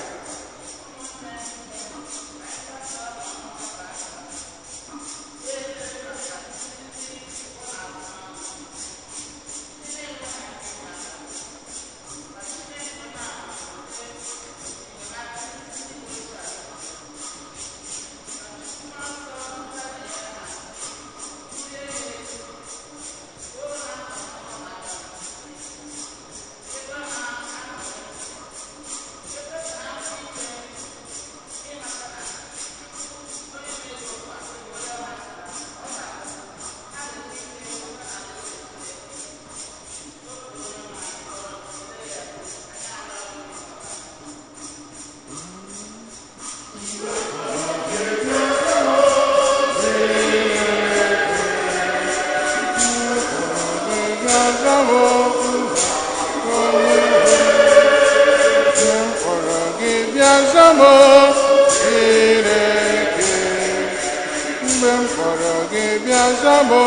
Mgbe m kpọrọ gị bịa zamo,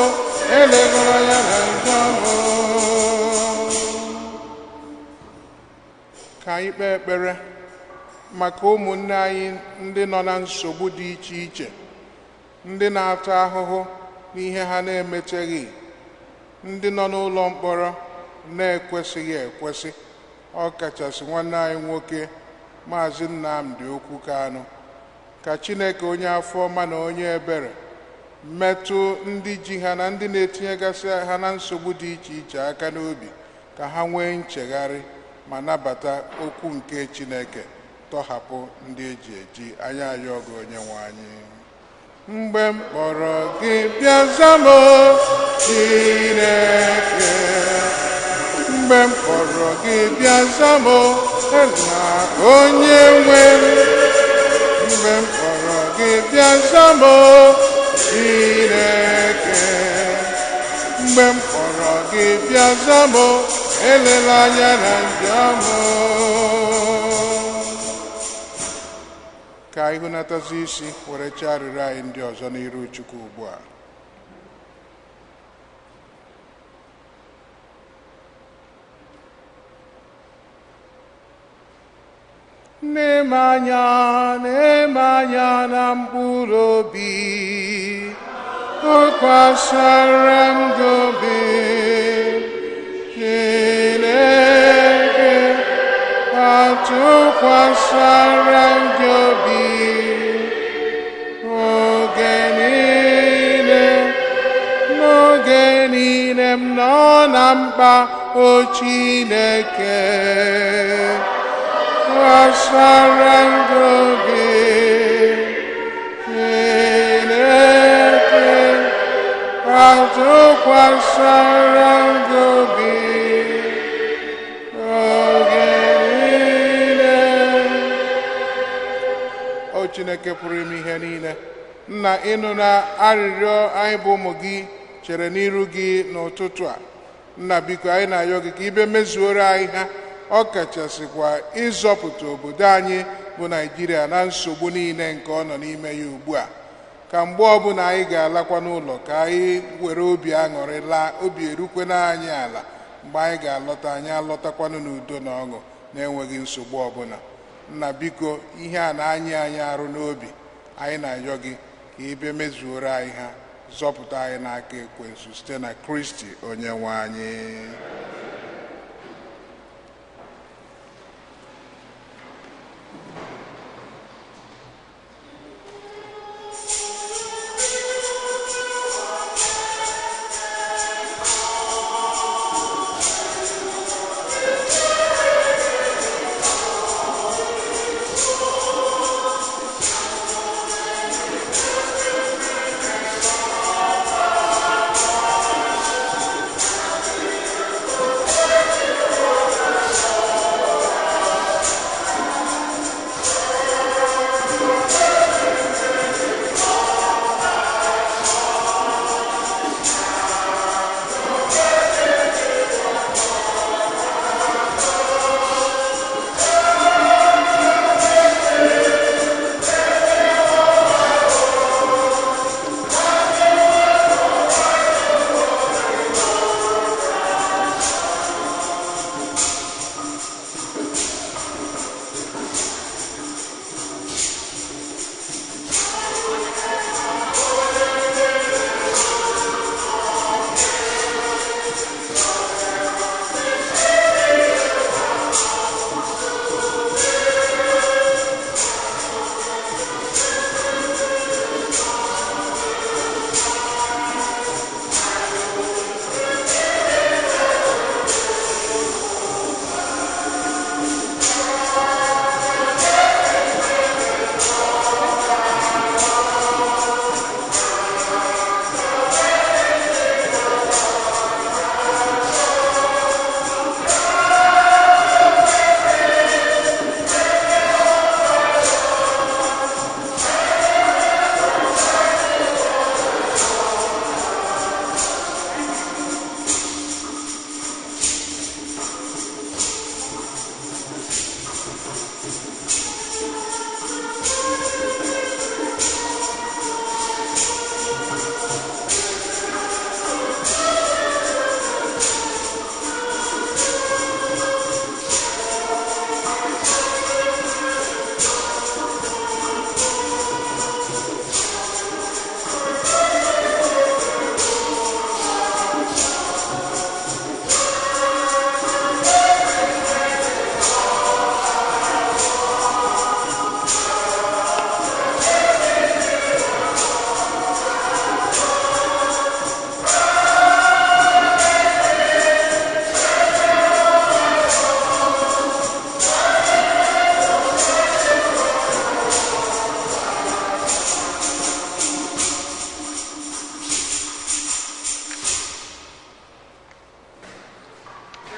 elegoro ya na nzamo. Ka anyị kpee ekpere maka ụmụnne anyị ndị nọ na nsogbu dị iche iche, ndị na-ata ahụhụ n'ihe ha na-emeteghị, ndị nọ n'ụlọ mkpọrọ na-ekwesịghị ekwesị, ọ kachasị nwanne anyị nwoke Maazị Nnamdi Okwu Kanu. Ka Chineke onye afọ ọma na onye ebere metụ ndị ji ha na ndị na-etinyegasị ha na nsogbu dị iche iche aka n'obi, ka ha nwee nchegharị ma nabata okwu nke Chineke, tọhapụ ndị eji eji. Anyị ayọ gị, onye nwe anyị. Mgbe m kpọrọ gị bịa zamo, Chineke. Mgbe m kpọrọ gị bịa zamo, na onye nwe m. Mgbe m kpọrọ gị bịa zamo, Chineke. Mgbe m kpọrọ gị bịa zamo, elela anya na njọ m. Ka anyị hụnatazi isi were chee arịrịọ anyị ndị ọzọ n'iru Chukwu ugbu a. Na-eme anya, na-eme anya na mkpụrụ obi, tụkwasara m gị obi, Chineke, atụkwasara m gị obi, oge niile, n'oge niile m nọ na mkpa, o Chineke. Tụkwasara m gị obi, Chineke, atụkwasara m gị obi, oge niile. O Chineke pụrụ ime ihe niile, Nna, ịnụ na arịrịọ anyị bụ ụmụ gị chere n'iru gị n'ụtụtụ a. Nna, biko, anyị na-ayọ gị ka ibe mezuoro anyị ha, ọ kachasịkwa ịzọpụta obodo anyị bụ Naijiria na nsogbu niile nke ọ nọ n'ime ya ugbu a. Ka mgbe ọbụla anyị ga-alakwa n'ụlọ, ka anyị were obi aṅụrị laa, obi erukwena anyị ala. Mgbe anyị ga-alọta, anyị alọtakwanụ n'udo na ọṅụ na-enweghị nsogbu ọbụla. Nna, biko, ihe a na-anyị anyị arụ n'obi, anyị na-ayọ gị ka ibe mezuoro anyị ha, zọpụta anyị n'aka ekwensu, site na Kristi onye nwe anyị.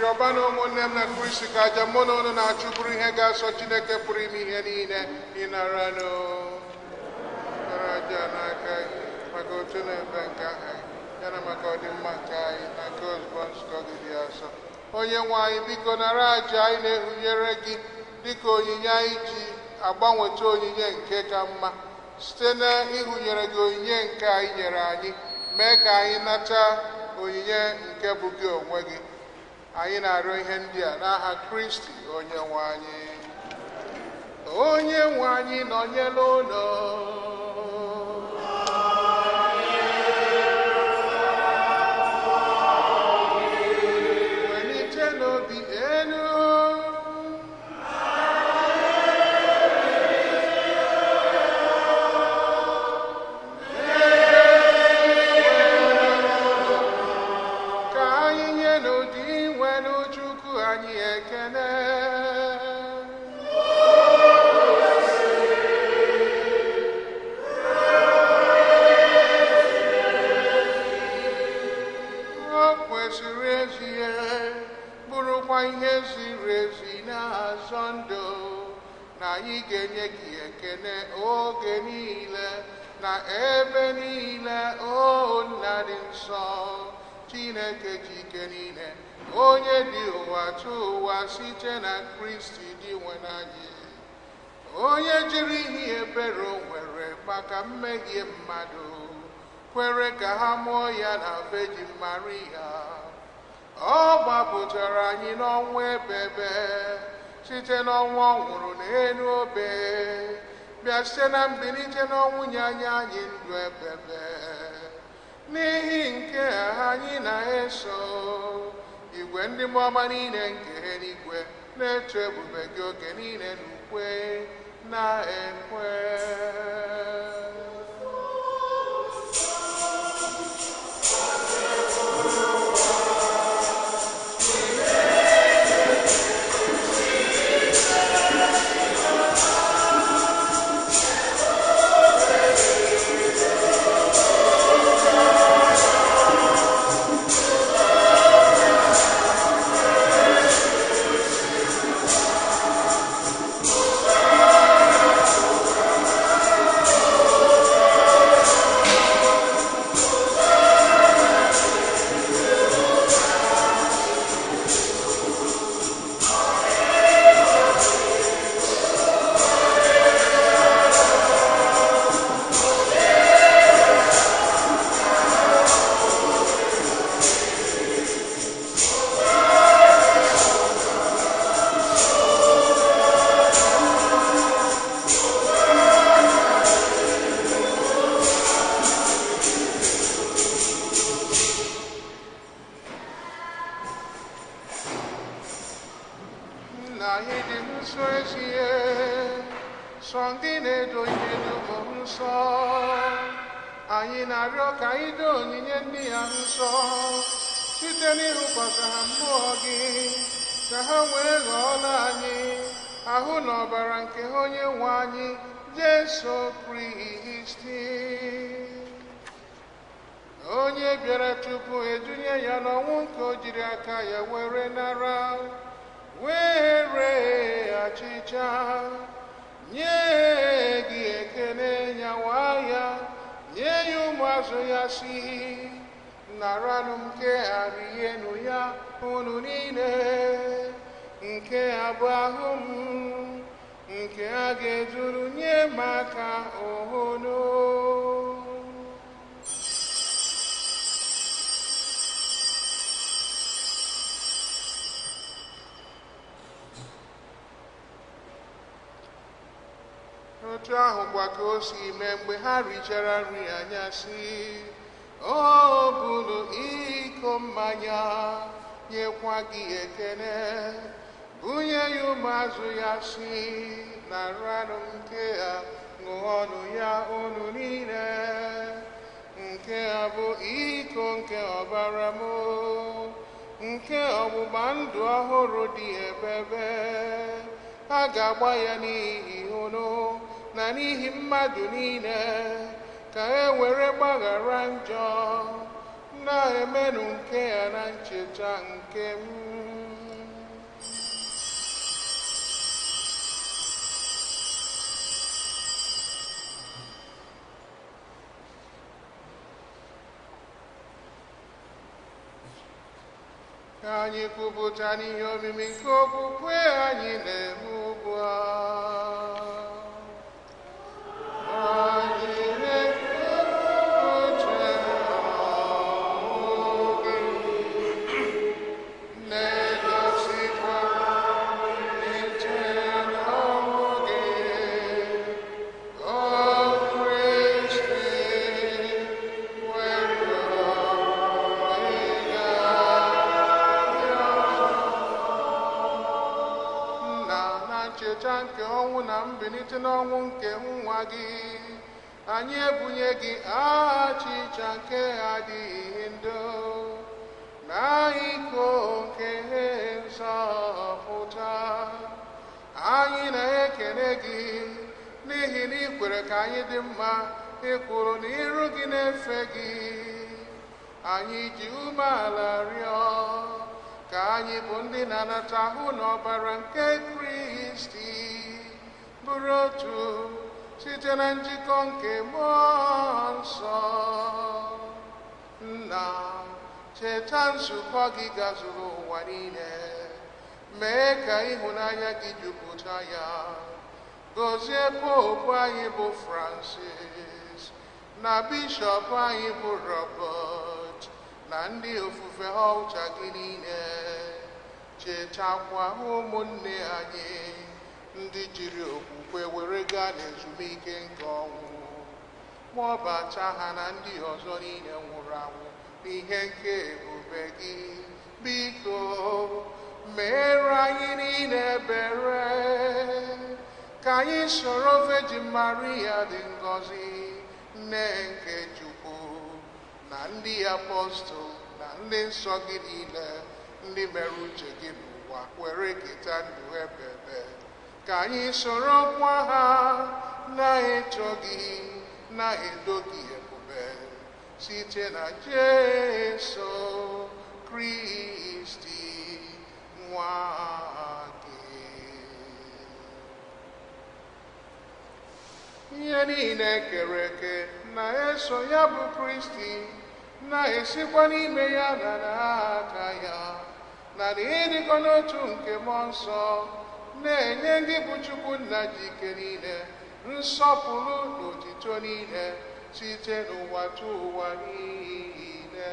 Rịọba na ụmụnne m na Kristi ka aja mụ na unu na-achụ bụrụ ihe ga-asọ Chineke pụrụ ime ihe niile ịnara nụ nara aja n'aka gị maka otu na ebe nke aha gị ya na maka ọdịmma nke anyị na nke ozugbo nzukọ gị dị asọ. Onye nwe anyị, biko nara aja anyị na-ehunyere gị dịka onyinye anyị ji agbanweta onyinye nke ka mma site na ịhụnyere gị onyinye nke anyị nyere anyị, mee ka anyị nata onyinye nke bụ gị onwe gị. Anyị na-arịọ ihe ndị a n'aha Kristi onye nwe anyị. Onye nwe anyị nọnyere unu. Welite n'obi elu. Ka anyị nye n'ụdị nwere Chukwu anyị ekele. O kwesịrị ezie, bụrụkwa ihe ziri ezi na-azọ ndụ, na anyị ga-enye gị ekele oge niile na ebe niile, o Nna dị nsọ, Chineke ji ike niile, onye dị ụwa tụ ụwa site na Kristi dị nwe anyị, onye jiri ihe ebere o nwere maka mmehie mmadụ kwere ka ha mụọ ya na Virgin Maria. Ọ gbapụtara anyị n'ọnwụ ebebe site n'ọnwụ ọ nwụrụ n'elu obe, bịa site na mbilite n'ọnwụ nye anyị anyị ndụ ebebe. N'ihi nke a anyị na-eso igwe ndị mmụọ ọma niile nke eluigwe na-eto ebube gị oge niile n'ukwe na-ekwe. Nna anyị dị nsọ ezie, sọ gị na-edo ihe dum nsọ. Anyị na-arịọ ka anyị doo onyinye ndị ya nsọ site n'ịhụkwasị ha mmụọ gị, ka ha wee ghọọla anyị ahụ na ọbara nke onye nwe anyị Jesu Kristi, onye bịara tupu edunye ya n'ọnwụ nke o jiri aka ya were nara, were achịcha nye gị ekele, nyawa ya nye ya ụmụazụ ya si, naranụ nke a, rienụ ya unu niile, nke a bụ ahụ m nke a ga-ezuru nye maka unu. Otu ahụ kwa ka o si mee mgbe ha richara nri anyasị, o buru iko mmanya nyekwa gị ekele, bunye ya ụmụazụ ya si, naranụ nke a, ṅụọnụ ya unu niile, nke a bụ iko nke ọbara m, nke ọgbụgba ndụ ọhụrụ dị ebebe. A ga-agba ya n'ihi unu na n'ihi mmadụ niile, ka e were gbaghara njọ. Na-emenụ nke a na ncheta nke m. Ka anyị kwupụta n'ihe omimi nke okwukwe anyị na-eme ugbu a. Anyị na-ekwupụta ọnwụ gị, na-egosikwa mbilite n'ọnwụ gị, O Kristi, were onwe gị. Nna, na ncheta nke ọnwụ na mbilite n'ọnwụ nke nwa gị, anyị ebunye gị achịcha nke adịghị ndụ na iko nke nzọpụta. Anyị na-ekele gị n'ihi na ị kwere ka anyị dị mma ịkwụrụ n'iru gị na-efe gị. Anyị ji umeala rịọ ka anyị bụ ndị na-anata ahụ na ọbara nke Kristi bụrụ otu site na njikọ nke Mmụọ Nsọ. Nna, cheta nzukọ gị gazuru ụwa niile, mee ka ịhụnanya gị jupụta ya. Gọzie Popu anyị bụ Francis, na Bishọp anyị bụ Robert, na ndị ofufe ọlta gị niile. Chetakwa ụmụnne anyị ndị jiri okwukwe were gaa n'ezumike nke ọnwụ, kpọbata ha na ndị ọzọ niile nwụrụ anwụ n'ihe nke ebube gị. Biko meere anyị niile ebere, ka anyị soro Virgin Maria dị ngọzi, nne nke Chukwu, na ndị apọstụl na ndị nsọ gị niile, ndị mere uche gị n'ụwa were keta ndụ ebebe. Ka anyị soro kwa ha na-eto gị na-edo gị ebube site na Jesu Kristi nwa gị. Ihe niile kere eke na-eso ya bụ Kristi, na-esikwa n'ime ya na n'aka ya, na n'ịdịkọ n'otu nke Mmụọ Nsọ, na-enye ndị bụ Chukwu Nna ji ike niile nsọpụrụ na otito niile site n'ụwa tụ ụwa niile.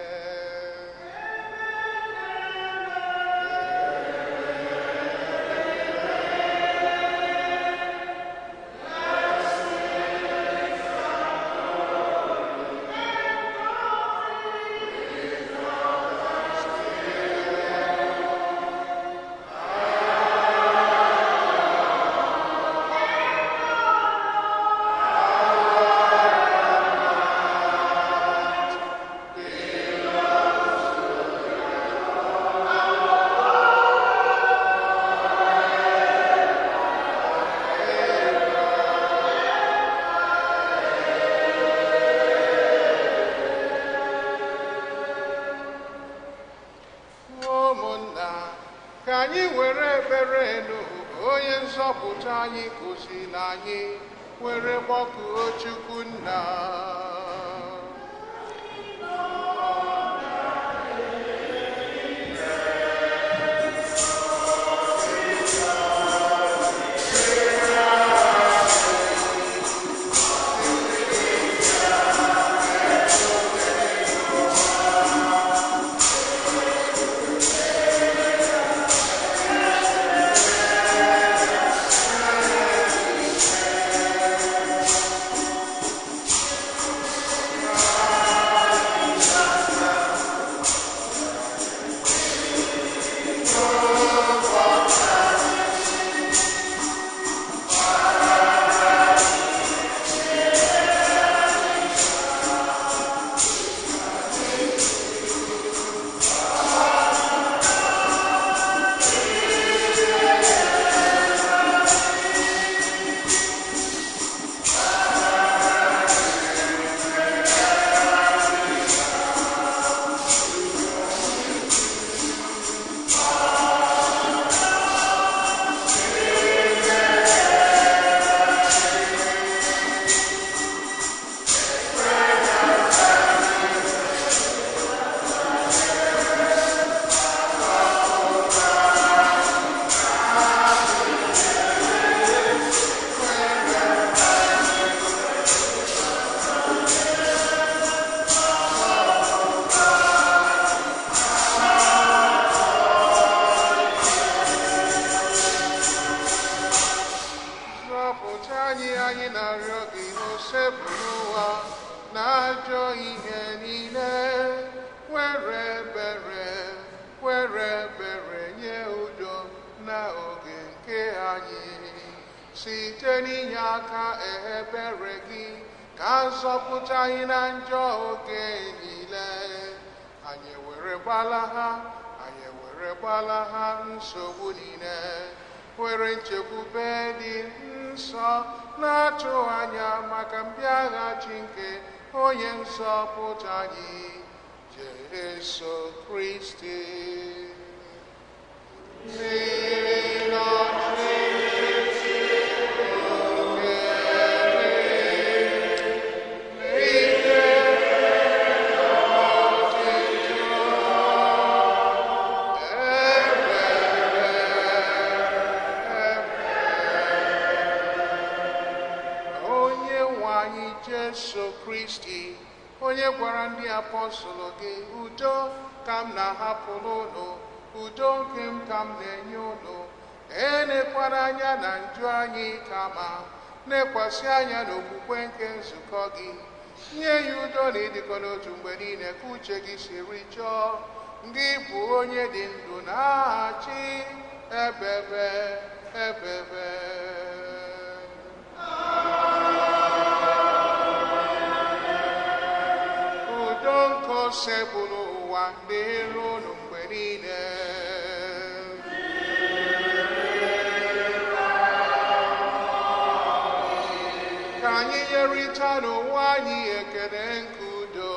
Ka anyị were ekpere nụ onye nzọpụta anyị kụziri anyị, were gbọkuo Chukwu Nna. Zọpụta anyị, anyị na-arịọ gị, Osebụrụwa, na ajọ ihe niile. Were ebere, were ebere nye udo na oge nke anyị. Site n'inye aka ebere gị, ka nzọpụta anyị na njọ oge niile. Anyị were gbalaha, anyị were gbalaha nsogbu niile. Were nchekwube dị nsọ na-atụ anya maka mbịaghachi nke onye nzọpụta anyị, Jesu Kristi. N'ihi na ọchịchị nke n'ike ọchịchị Onye nwe anyị Jesu Kristi, onye gwara ndị apọstụl gị, udo ka m na-ahapụrụ unu, udo nke m ka m na-enye unu. Elekwara anya na njụ anyị, kama lekwasị anya n'okwukwe nke nzukọ gị. Nye ya udo na ịdịkọ n'otu mgbe niile ka uche gị siri chọọ. Gị bụ onye dị ndụ na-achị ebebe ebebe. Udo nke Osebụrụ ụwa dịrị unu mgbe niile. Ka anyị nyerịta n'onwe anyị ekele nke udo.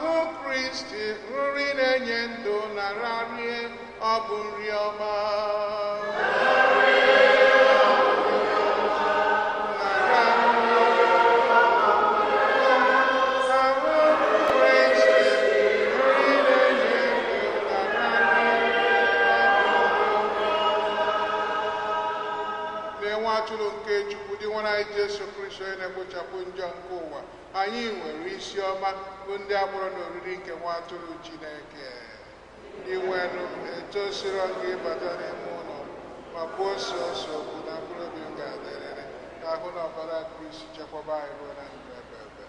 Ahụ Kristi, nri na-enye ndụ, nara rie, ọ bụ nri ọma. Nara ahụ Kristi, nri na-enye ndụ, nara rie, ọ bụ nri ọma. Lee nwa atụrụ nke Chukwu dị nwere anyị Jesu Kristi, onye na-ekpochapụ njọ nke ụwa. Anyị nwere isi ọma bụ ndị akpọrọ n'oriri nke nwa atụrụ Chineke. Ndị nwenụ, etosiro gị ịbata n'ime ụlọ m, ma kwuo sọsọ okwu na mkpụrụ obi m ga-adịrịrị. Ka ahụ na ọbara Kristi chekwaba anyị ruo na ndụ ebe ebe.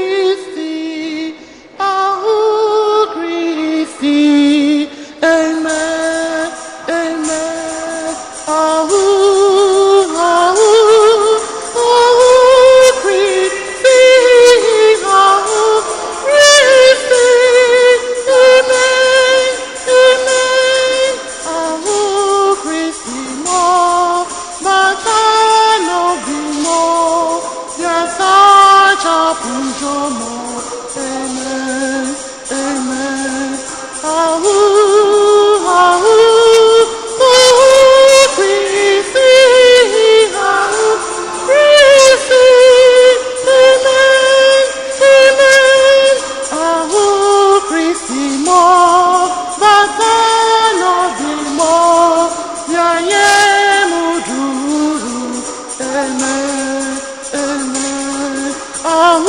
Christi, oh Christi, amen, amen. Oh, oh, oh Christi, oh Christi, amen, amen. Oh Christi, mo, matano bimo, yasacha punjomo. Amen, amen. Oh, oh, oh, Christi, oh, Christi, amen, amen. Oh, Christi, mo, matano bimo, yayemu duru. Amen, amen. Oh,